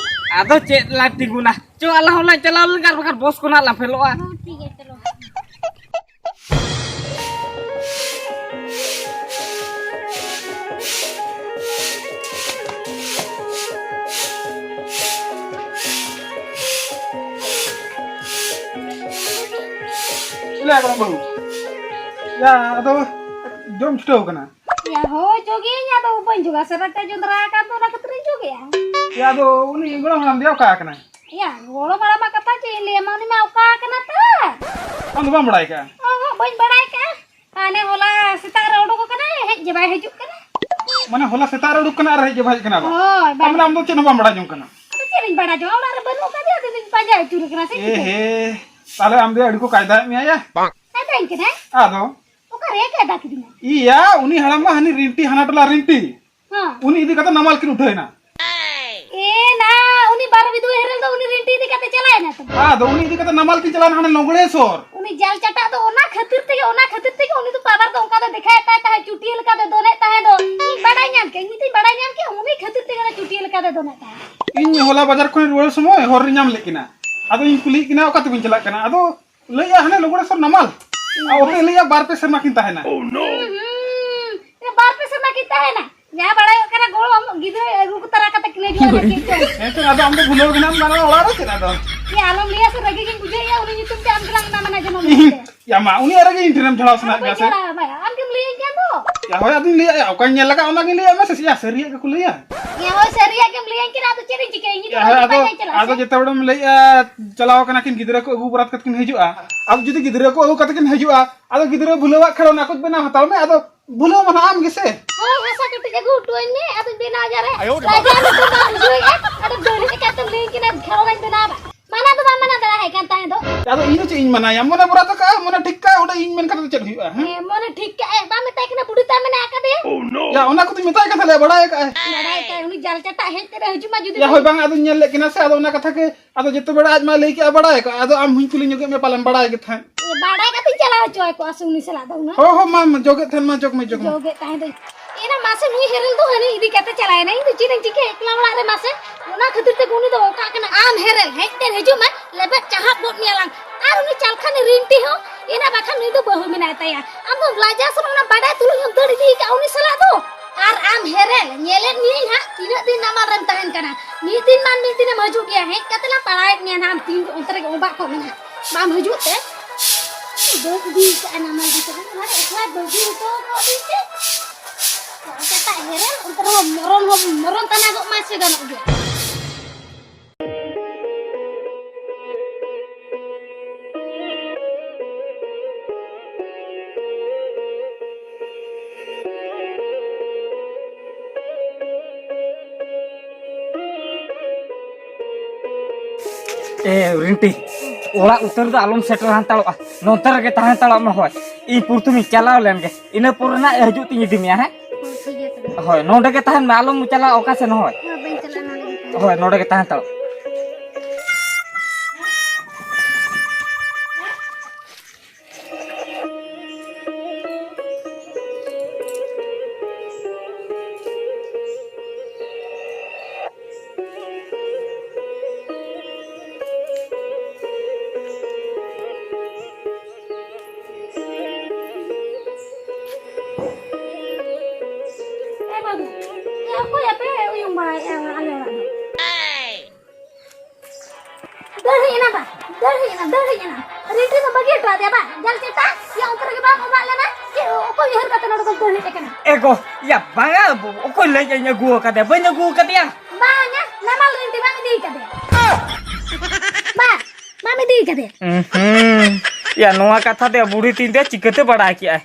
ᱟᱫᱚ ᱪᱮᱫ ᱞᱟᱝ ᱛᱤᱸᱜᱩᱱᱟ? ᱪᱚ, ᱟᱞᱟᱝ ᱦᱚᱸᱞᱟᱝ ᱪᱟᱞᱟᱣ ᱞᱮᱱ ᱜᱮ, ᱟᱨ ᱵᱟᱠᱷᱟᱱ ᱵᱚᱥ ᱠᱷᱚᱱᱟᱜ ᱞᱟᱝ ᱯᱷᱮᱞᱚᱜᱼᱟ᱾ ᱦᱚᱸ, ᱴᱷᱤᱠ ᱜᱮᱭᱟ, ᱪᱚᱞᱚ᱾ ᱪᱮᱫ ᱞᱟᱹᱭᱟ ᱜᱚᱲᱚᱢ ᱵᱟᱹᱦᱩ? ᱭᱟ, ᱟᱫᱚ ᱡᱚᱢ ᱪᱷᱩᱴᱟᱹᱣ ᱠᱟᱱᱟ᱾ ᱭᱟ, ᱦᱳᱭ, ᱡᱚᱜᱮᱧ, ᱟᱫᱚ ᱵᱟᱹᱧ ᱡᱚᱜᱟ ᱥᱟᱨᱟᱴᱟ ᱡᱚᱸᱫᱽᱨᱟ ᱟᱠᱟᱱ ᱫᱚ, ᱚᱱᱟ ᱠᱷᱟᱹᱛᱤᱨ ᱤᱧ ᱡᱚᱜᱮᱜᱼᱟ᱾ ᱭᱟ, ᱟᱫᱚ ᱩᱱᱤ ᱜᱚᱲᱚᱢ ᱦᱟᱲᱟᱢ ᱫᱚᱭᱟ ᱚᱠᱟ ᱟᱠᱟᱱᱟᱭ? ᱭᱟ, ᱜᱚᱲᱚᱢ ᱦᱟᱲᱟᱢᱟᱜ ᱠᱟᱛᱷᱟ ᱪᱮᱫ ᱤᱧ ᱞᱟᱹᱭᱟᱢᱟ, ᱩᱱᱤ ᱢᱟ ᱚᱠᱟ ᱟᱠᱟᱱᱟ ᱛᱟ? ᱟᱢ ᱫᱚ ᱵᱟᱢ ᱵᱟᱲᱟᱭ ᱠᱟᱜᱼᱟ? ᱚ, ᱦᱚᱸ, ᱵᱟᱹᱧ ᱵᱟᱲᱟᱭ ᱠᱟᱜᱼᱟ᱾ ᱦᱟᱱᱮ ᱦᱚᱞᱟ ᱥᱮᱛᱟᱜ ᱨᱮ ᱩᱰᱩᱠ ᱟᱠᱟᱱᱟᱭ, ᱦᱮᱡ ᱜᱮ ᱵᱟᱭ ᱦᱤᱡᱩᱜ ᱠᱟᱱᱟ᱾ ᱢᱟᱱᱮ ᱦᱚᱞᱟ ᱥᱮᱛᱟᱜ ᱨᱮ ᱩᱰᱩᱠ ᱠᱟᱱᱟ ᱟᱨ ᱦᱮᱡ ᱜᱮ ᱵᱟᱭ ᱦᱮᱡ ᱠᱟᱱᱟ ᱵᱟ? ᱦᱳᱭ, ᱟᱢ ᱵᱟᱭ ᱢᱟᱱᱮ ᱟᱢ ᱫᱚ ᱪᱮᱫ ᱦᱚᱸ ᱵᱟᱢ ᱵᱟᱲᱟᱭ ᱡᱚᱝ ᱠᱟᱱᱟ? ᱟᱫᱚ ᱪᱮᱫ ᱤᱧ ᱵᱟᱲᱟᱭ ᱡᱚᱝᱟ? ᱚᱲᱟᱜ ᱨᱮ ᱵᱟᱹᱱᱩᱜ ᱟᱠᱟᱫᱮᱭᱟ, ᱟᱫᱚ ᱤᱧ ᱯᱟᱸᱡᱟ ᱟᱹᱪᱩᱨ ᱠᱟᱱᱟ ᱥᱮ ᱮ ᱪᱤᱠᱟᱹ? ᱦᱮ, ᱛᱟᱦᱞᱮ ᱟᱢ ᱫᱚ ᱟᱹᱰᱤ ᱠᱚ ᱠᱟᱭᱫᱟᱭᱮᱫ ᱢᱮᱭᱟ ᱭᱟ᱾ ᱠᱟᱭᱫᱟᱧ ᱠᱟᱱᱟᱭ? ᱟᱫᱚ? ᱚᱠᱟᱨᱮ ᱠᱟᱭᱫᱟ ᱠᱤᱫᱤᱧᱟ? ᱤᱭᱟ, ᱩᱱᱤ ᱦᱟᱲᱟᱢ ᱢᱟ ᱦᱟᱹᱱᱤ ᱨᱤᱱᱴᱤ, ᱦᱟᱱᱟ ᱴᱚᱞᱟ ᱨᱤᱱᱴᱤ᱾ ᱦᱮᱸ᱾ ᱩᱱᱤ ᱤᱫᱤ ᱠᱟᱛᱮ ᱱᱟᱢᱟᱞ ᱠᱤᱱ ᱩᱴᱷᱟᱹᱭᱮᱱᱟ᱾ ᱮ ᱱᱟ, ᱩᱱᱤ ᱵᱟᱨ ᱵᱤᱫᱩ ᱦᱮᱨᱮᱞ ᱫᱚ ᱩᱱᱤ ᱨᱤᱱᱴᱤ ᱤᱫᱤ ᱠᱟᱛᱮ ᱪᱟᱞᱟᱣᱮᱱᱟ ᱛᱚ᱾ ᱟᱫᱚ ᱩᱱᱤ ᱤᱫᱤ ᱠᱟᱛᱮ ᱱᱟᱢᱟᱞ ᱠᱤᱱ ᱪᱟᱞᱟᱣᱮᱱᱟ ᱦᱟᱱᱮ ᱱᱚᱜᱲᱮᱥᱚᱨ᱾ ᱩᱱᱤ ᱡᱟᱞ ᱪᱟᱴᱟᱜ ᱫᱚ ᱚᱱᱟ ᱠᱷᱟᱹᱛᱤᱨ ᱛᱮᱜᱮ, ᱚᱱᱟ ᱠᱷᱟᱹᱛᱤᱨ ᱛᱮᱜᱮ ᱩᱱᱤ ᱫᱚ ᱯᱟᱣᱟᱨ ᱫᱚ ᱚᱱᱠᱟ ᱫᱚ ᱫᱮᱠᱷᱟᱣᱮᱫ ᱛᱟᱭ ᱛᱟᱦᱮᱸᱫ, ᱪᱩᱴᱤᱭᱟᱹ ᱞᱮᱠᱟ ᱫᱚ ᱫᱚᱱᱮᱫ ᱛᱟᱦᱮᱸᱫ ᱫᱚ᱾ ᱤᱧ ᱵᱟᱰᱟᱭ ᱧᱟᱢ ᱠᱮᱫ, ᱤᱧ ᱱᱤᱛᱚᱜ ᱤᱧ ᱵᱟᱰᱟᱭ ᱧᱟᱢ ᱠᱮᱫ, ᱩᱱᱤ ᱠᱷᱟᱹᱛᱤᱨ ᱛᱮᱜᱮ ᱚᱱᱟ ᱪᱩᱴᱤᱭᱟᱹ ᱞᱮᱠᱟ ᱫᱚ ᱫᱚᱱᱮᱫ ᱛᱟᱦᱮᱸᱫ᱾ ᱤᱧ ᱦᱚᱞᱟ ᱵᱟᱡᱟᱨ ᱠᱷᱚᱱᱤᱧ ᱨᱩᱣᱟᱹᱲ ᱥᱚᱢᱚᱭ ᱦᱚᱨ ᱨᱮ ᱧᱟᱢ ᱞᱮᱫ ᱠᱤᱱᱟ᱾ ᱟᱫᱚ ᱤᱧ ᱠᱩᱞᱤᱭᱮᱫ ᱠᱤᱱᱟ, "ᱚᱠᱟ ᱛᱮᱵᱤᱱ ᱪᱟᱞᱟᱜ ᱠᱟᱱᱟ?" ᱟᱫᱚ ᱞᱟᱹᱭᱮᱜᱼᱟ, "ᱦᱟᱱᱮ ᱞᱚᱜᱚᱲᱮᱥᱚᱨ ᱱᱟᱢᱟᱞ᱾ ᱟᱨ ᱚᱸᱰᱮ ᱞᱟᱹᱭᱮᱜᱼᱟ ᱵᱟᱨ ᱯᱮ ᱥᱮᱨᱢᱟ ᱠᱤᱱ ᱛᱟᱦᱮᱱᱟ᱾" ᱦᱩᱸ, ᱦᱩᱸ᱾ ᱮ, ᱵᱟᱨ ᱯᱮ ᱥᱮᱨᱢᱟ ᱠᱤᱱ ᱛᱟᱦᱮᱱᱟ? ᱡᱟ ᱵᱟᱲᱟᱭᱚᱜ ᱠᱟᱱᱟ, ᱜᱚᱲᱚᱢ ᱜᱤᱫᱽᱨᱟᱹ ᱟᱹᱜᱩ ᱛᱟᱨᱟ ᱠᱟᱛᱮ ᱠᱤᱱ ᱦᱤᱡᱩᱜᱼᱟ, ᱪᱮᱫ ᱪᱚᱝ? ᱦᱮᱸ ᱪᱚᱝ, ᱟᱫᱚ ᱟᱢ ᱫᱚ ᱵᱷᱩᱞᱟᱹᱣ ᱠᱟᱱᱟᱢ, ᱢᱟᱱᱮ ᱚᱲᱟᱜ ᱨᱮ ᱪᱮᱫ ᱟᱫᱚ? ᱮ, ᱟᱞᱚᱢ ᱞᱟᱹᱭᱟ ᱥᱮ, ᱨᱟᱹᱜᱤ ᱜᱤᱧ ᱵᱩᱡᱷᱟᱹᱣᱮᱫᱼᱟ, ᱩᱱᱤ ᱧᱩᱛᱩᱢ ᱛᱮ ᱟᱢ ᱜᱮᱞᱟᱝ ᱮᱢᱟ ᱢᱟᱱᱟ ᱡᱮᱱᱚ ᱢᱮᱱᱛᱮ᱾ ᱭᱟ ᱢᱟ, ᱩᱱᱤᱭᱟᱜ ᱨᱟᱹᱜᱤ ᱤᱧ ᱴᱷᱮᱱᱮᱢ ᱡᱷᱟᱲᱟᱣ ᱥᱟᱱᱟᱭᱮᱫ ᱢᱮᱭᱟ ᱥᱮ? ᱡᱷᱟᱲᱟᱣ ᱢᱮᱭᱟ, ᱟᱢ ᱜᱮᱢ ᱞᱟᱹᱭᱟᱹᱧ ᱠᱟᱱ ᱫᱚ᱾ ᱭᱟ ᱦᱳᱭ, ᱟᱫᱚᱧ ᱞᱟᱹᱭᱟᱫ ᱭᱟ, ᱚᱠᱟᱧ ᱧᱮᱞ ᱟᱠᱟᱫ ᱚᱱᱟᱜᱤᱧ ᱞᱟᱹᱭᱟᱫ ᱢᱮᱭᱟ ᱥᱮ, ᱭᱟ ᱥᱟᱹᱨᱤᱭᱟᱜ ᱜᱮᱠᱚ ᱞᱟᱹᱭᱟ? ᱮ, ᱦᱳᱭ, ᱥᱟᱹᱨᱤᱭᱟᱜ ᱜᱮᱢ ᱞᱟᱹᱭᱟᱹᱧ ᱠᱟᱱᱟ, ᱟᱫᱚ ᱪᱮᱫ ᱤᱧ ᱪᱤᱠᱟᱹᱭᱟ? ᱤᱧ ᱭᱟ ᱧᱩᱛᱩᱢ ᱦᱳᱭ, ᱛᱮ ᱟᱫᱚ, ᱯᱟᱸᱡᱟᱧ ᱪᱟᱞᱟᱜᱼᱟ ᱟᱫᱚ ᱥᱮ? ᱡᱮᱛᱮ ᱦᱚᱲᱮᱢ ᱞᱟᱹᱭᱮᱫᱼᱟ, ᱪᱟᱞᱟᱣ ᱟᱠᱟᱱᱟ ᱠᱤᱱ ᱜᱤᱫᱽᱨᱟᱹ ᱠᱚ ᱟᱹᱜᱩ ᱵᱟᱨᱟᱛ ᱠᱟᱛᱮ ᱠᱤᱱ ᱦᱤᱡᱩᱜᱼᱟ᱾ ᱟᱫᱚ ᱡᱩᱫᱤ ᱜᱤᱫᱽᱨᱟᱹ ᱠᱚ ᱟᱹᱜᱩ ᱠᱟᱛᱮ ᱠᱤᱱ ᱦᱤᱡᱩᱜᱼᱟ, ᱟᱫᱚ ᱜᱤᱫᱽᱨᱟᱹ ᱵᱷᱩᱞᱟᱹᱣᱟᱜ ᱠᱷᱮᱞᱳᱱᱟ ᱠᱚ ᱵᱮᱱᱟᱣ ᱦᱟᱛᱟᱲ ᱢᱮ, ᱟᱫᱚ ᱵᱷᱩᱞᱟᱹᱣ ᱢᱟ ᱱᱟᱦᱟᱜ ᱟᱢ ᱜᱮᱥᱮ᱾ ᱦᱳᱭ, ᱦᱟᱥᱟ ᱠᱟᱹᱴᱤᱡ ᱟᱹᱜᱩ ᱦᱚᱴᱚ ᱟᱹᱧ ᱢᱮ, ᱟᱫᱚᱧ ᱵᱮᱱᱟᱣ ᱡᱟᱨᱮ᱾ ᱟᱭᱳ ᱨᱮ ᱞᱟᱡᱟᱣ ᱢᱮ, ᱵᱟᱢ ᱵᱩᱡᱷᱟᱹᱣᱮᱫᱼᱟ? ᱟᱫᱚ ᱰᱟᱹᱞᱤᱡ ᱟᱠᱟᱫ ᱛᱮᱢ ᱞᱟᱹᱭᱟᱹᱧ ᱠᱟᱱᱟ, ᱜᱷᱟᱨᱚᱸᱡᱽ ᱵᱮᱱᱟᱣ ᱵᱟᱝ᱾ ᱢᱟᱱᱟ ᱫᱚ ᱵᱟᱢ ᱢᱟᱱᱟ ᱫᱟᱲᱮᱭᱟᱭ ᱠᱟᱱ ᱛᱟᱦᱮᱸ ᱫᱚ᱾ ᱟᱫᱚ ᱤᱧ ᱫᱚ ᱪᱮᱫ ᱤᱧ ᱢᱟᱱᱟᱭᱟ? ᱢᱚᱱᱮ ᱵᱚᱨᱟᱛ ᱟᱠᱟᱫᱼᱟ, ᱢᱚᱱᱮ ᱴᱷᱤᱠ ᱠᱟᱜᱼᱟ, ᱚᱸᱰᱮ ᱤᱧ ᱢᱮᱱ ᱠᱟᱛᱮ ᱫᱚ ᱪᱮᱫ ᱦᱩᱭᱩᱜᱼᱟ, ᱦᱮᱸ? ᱦᱮᱸ, ᱢᱚᱱᱮ ᱴᱷᱤᱠ ᱠᱟᱜᱼᱟᱭ, ᱵᱟᱢ ᱢᱮᱛᱟᱭ ᱠᱟᱱᱟ ᱵᱩᱰᱷᱤ ᱛᱟᱢ ᱢᱮᱱᱟᱜ ᱟᱠᱟᱫᱮᱭᱟ? ᱭᱟ, ᱚᱱᱟ ᱠᱚᱫᱚᱧ ᱢᱮᱛᱟᱭ ᱠᱟᱱ ᱛᱟᱞᱮᱭᱟ, ᱵᱟᱲᱟᱭ ᱟᱠᱟᱫᱼᱟᱭ᱾ ᱵᱟᱲᱟᱭ ᱟᱠᱟᱫᱼᱟᱭ, ᱩᱱᱤ ᱡᱟᱞ ᱪᱟᱴᱟᱜ ᱦᱮᱡ ᱛᱮ ᱨᱮ ᱦᱤᱡᱩᱜ ᱢᱟ ᱡᱩᱫᱤ ᱭᱟ, ᱦᱳᱭ, ᱵᱟᱝ᱾ ᱵᱟᱝ, ᱟᱫᱚᱧ ᱧᱮᱞ ᱞᱮᱫ ᱠᱤᱱᱟ ᱥᱮ, ᱟᱫᱚ ᱚᱱᱟ ᱠᱟᱛᱷᱟ ᱜᱮ, ᱟᱫᱚ ᱡᱮᱛᱮ ᱵᱮᱲᱟ ᱟᱡ ᱢᱟ ᱞᱟᱹᱭ ᱠᱮᱫᱼᱟ, ᱵᱟᱲᱟᱭ ᱟᱠᱟᱫᱼᱟ, ᱟᱫᱚ ᱟᱢ ᱦᱚᱸᱧ ᱠᱩᱞᱤ ᱧᱚᱜᱮᱫ ᱢᱮᱭᱟ, ᱯᱟᱞᱮᱢ ᱵᱟᱲᱟᱭ ᱜᱮ ᱛᱟᱦᱮᱸᱫ᱾ ᱵᱟᱰᱟᱭ ᱠᱟᱛᱮᱧ ᱪᱟᱞᱟᱣ ᱦᱚᱪᱚ ᱟᱠᱚᱣᱟ ᱥᱮ ᱩᱱᱤ ᱥᱟᱞᱟᱜ ᱫᱚ ᱦᱩᱱᱟᱹᱝ᱾ ᱦᱚᱸ, ᱦᱚᱸ, ᱢᱟ, ᱢᱟ, ᱡᱚᱜᱮᱫ ᱛᱟᱦᱮᱱ ᱢᱟ, ᱡᱚᱜᱽ ᱢᱮ, ᱡᱚᱜᱽ ᱢᱮ᱾ ᱡᱚᱜᱮᱫ ᱛᱟᱦᱮᱸ ᱫᱚᱧ᱾ ᱮᱱᱟ ᱢᱟᱥᱮ, ᱱᱩᱭ ᱦᱮᱨᱮᱞ ᱫᱚ ᱦᱟᱹᱱᱤ ᱤᱫᱤ ᱠᱟᱛᱮ ᱪᱟᱞᱟᱣ ᱮᱱᱟ᱾ ᱤᱧ ᱫᱚ ᱪᱮᱫ ᱤᱧ ᱪᱤᱠᱟᱹᱭᱟ ᱮᱠᱞᱟ ᱚᱲᱟᱜ ᱨᱮ ᱢᱟᱥᱮ? ᱚᱱᱟ ᱠᱷᱟᱹᱛᱤᱨ ᱛᱮ ᱩᱱᱤ ᱫᱚ ᱚᱱᱠᱟᱜ ᱠᱟᱱᱟ᱾ ᱟᱢ ᱦᱮᱨᱮᱞ, ᱦᱮᱡ ᱛᱮ ᱦᱤᱡᱩᱜ ᱢᱮ, ᱞᱮᱵᱮᱫ ᱪᱟᱦᱟᱵ ᱜᱚᱫ ᱢᱮᱭᱟ ᱞᱟᱝ᱾ ᱟᱨ ᱩᱱᱤ ᱪᱟᱞᱠᱷᱟᱱᱤ ᱨᱤᱱᱴᱤ ᱦᱚᱸ, ᱮᱱᱟ ᱵᱟᱠᱷᱟᱱ ᱱᱩᱭ ᱫᱚ ᱵᱟᱹᱦᱩ ᱢᱮᱱᱟᱭ ᱛᱟᱭᱟ᱾ ᱟᱢ ᱫᱚ ᱞᱟᱡᱟ ᱥᱚᱨᱚᱢ ᱚᱱᱟ ᱵᱟᱰᱟᱭ ᱛᱩᱞᱩᱡ ᱦᱚᱸᱢ ᱫᱟᱹᱲ ᱤᱫᱤ ᱠᱟᱜᱼᱟ ᱩᱱᱤ ᱥᱟᱞᱟᱜ ᱫᱚ᱾ ᱟᱨ ᱟᱢ ᱦᱮᱨᱮᱞ, ᱧᱮᱞᱮᱫ ᱢᱤᱭᱟᱹᱧ ᱦᱟᱸᱜ ᱛᱤᱱᱟᱹᱜ ᱫᱤᱱ ᱱᱟᱢᱟᱞ ᱨᱮᱢ ᱛᱟᱦᱮᱱ ᱠᱟᱱᱟ᱾ ᱢᱤᱫ ᱫᱤᱱ ᱵᱟᱝ ᱢᱤᱫ ᱫᱤᱱᱮᱢ ᱦᱤᱡᱩᱜ ᱜᱮᱭᱟ᱾ ᱦᱮᱡ ᱠᱟᱛᱮ ᱞᱟᱝ ᱯᱟᱲᱟᱣᱮᱫ ᱢᱮᱭᱟ ᱱᱟᱦᱟᱜ, ᱟᱢ ᱛᱤᱱ ᱚᱱᱛᱮ ᱨᱮᱜᱮ ᱚᱵᱟᱜ ᱠᱚᱜ ᱢᱮ ᱱᱟᱦᱟᱜ᱾ ᱵᱟᱢ ᱦᱤᱡᱩᱜ ᱛᱮ? ᱫᱟᱹᱲ ᱤᱫᱤ ᱠᱟᱜᱼᱟ ᱱᱟᱢᱟᱞ ᱫᱤᱥᱚᱢ᱾ ᱚᱱᱟ ᱫᱚ ᱮᱠᱞᱟ ᱵᱟᱹᱜᱤ ᱦᱚᱴᱚ ᱠᱟᱜ ᱫᱤᱧ ᱛᱮ᱾ ᱥᱮᱛᱟᱜ ᱦᱮᱨᱮᱞ, ᱚᱱᱛᱮ ᱨᱮᱦᱚᱸ ᱢᱚᱨᱚᱱ ᱦᱚᱸ, ᱢᱚᱨᱚᱱ ᱛᱟᱱᱟᱜᱚᱜ ᱢᱟ ᱥᱮ ᱜᱟᱱᱚᱜ ᱜᱮᱭᱟ᱾ ᱮ, ᱨᱤᱱᱴᱤ, ᱚᱲᱟᱜ ᱩᱛᱟᱹᱨ ᱫᱚ ᱟᱞᱚᱢ ᱥᱮᱴᱮᱨ ᱦᱟᱛᱟᱲᱚᱜᱼᱟ, ᱱᱚᱛᱮ ᱨᱮᱜᱮ ᱛᱟᱦᱮᱸ ᱦᱟᱛᱟᱲᱚᱜ ᱢᱮ᱾ ᱦᱳᱭ, ᱤᱧ ᱯᱨᱚᱛᱷᱚᱢᱤᱧ ᱪᱟᱞᱟᱣ ᱞᱮᱱ ᱜᱮ, ᱤᱱᱟᱹ ᱯᱚᱨᱮ ᱱᱟᱜ ᱦᱤᱡᱩᱜ ᱛᱤᱧ ᱤᱫᱤ ᱢᱮᱭᱟ, ᱦᱮᱸ? ᱦᱳᱭ, ᱴᱷᱤᱠ ᱜᱮᱭᱟ ᱛᱚᱵᱮ᱾ ᱦᱳᱭ, ᱱᱚᱰᱮ ᱜᱮ ᱛᱟᱦᱮᱱ ᱢᱮ, ᱟᱞᱚᱢ ᱪᱟᱞᱟᱜᱼᱟ ᱚᱠᱟ ᱥᱮᱱ᱾ ᱦᱳᱭ, ᱦᱳᱭ, ᱵᱟᱹᱧ ᱪᱟᱞᱟᱜᱼᱟ, ᱱᱚᱰᱮ ᱜᱮ ᱛᱟᱦᱮᱱ᱾ ᱦᱳᱭ, ᱱᱚᱰᱮ ᱜᱮ ᱛᱟᱦᱮᱸ ᱦᱟᱛᱟᱲᱚᱜ᱾ ᱮ ᱵᱟᱹᱵᱩ, ᱮ ᱚᱠᱚᱭ ᱟᱯᱮ ᱩᱭᱩᱝ ᱵᱟᱲᱟᱭᱮᱫᱼᱟ ᱟᱞᱮ ᱚᱲᱟᱜ ᱫᱚ? ᱫᱟᱹᱲ ᱦᱮᱡ ᱮᱱᱟ ᱵᱟ, ᱫᱟᱹᱲ ᱦᱮᱡ ᱮᱱᱟ, ᱫᱟᱹᱲ ᱦᱮᱡ ᱮᱱᱟ᱾ ᱨᱤᱱᱴᱤ ᱫᱚ ᱵᱟᱹᱜᱤ ᱦᱚᱴᱚ ᱟᱫᱮᱭᱟ ᱵᱟ? ᱡᱟᱞ ᱪᱮᱛᱟ, ᱭᱟ ᱚᱱᱛᱮ ᱨᱮᱜᱮ ᱵᱟᱢ ᱚᱵᱟᱜ ᱞᱮᱱᱟ? ᱪᱮᱫ ᱚᱠᱚᱭ ᱩᱭᱦᱟᱹᱨ ᱠᱟᱛᱮ ᱱᱚᱰᱮ ᱫᱚᱢ ᱫᱟᱹᱲ ᱦᱮᱡ ᱟᱠᱟᱱᱟ? ᱮ ᱜᱚ, ᱭᱟ ᱵᱟᱝᱟ, ᱚᱠᱚᱭ ᱞᱟᱹᱭ ᱤᱧ ᱟᱹᱜᱩ ᱟᱠᱟᱫᱮᱭᱟ? ᱵᱟᱹᱧ ᱟᱹᱜᱩ ᱟᱠᱟᱫᱮᱭᱟ᱾ ᱵᱟᱝᱟ, ᱱᱟᱢᱟᱞ ᱨᱤᱱᱴᱤ ᱵᱟᱢ ᱤᱫᱤ ᱟᱠᱟᱫᱮᱭᱟ? ᱵᱟ, ᱵᱟᱢ ᱤᱫᱤ ᱟᱠᱟᱫᱮᱭᱟ? ᱩᱸᱦᱩᱸ᱾ ᱭᱟ ᱱᱚᱣᱟ ᱠᱟᱛᱷᱟ ᱫᱚ ᱵᱩᱲᱦᱤ ᱛᱤᱧ ᱫᱚ ᱪᱤᱠᱟᱹᱛᱮ ᱵᱟᱲᱟᱭ ᱠᱮᱜᱼᱟᱭ?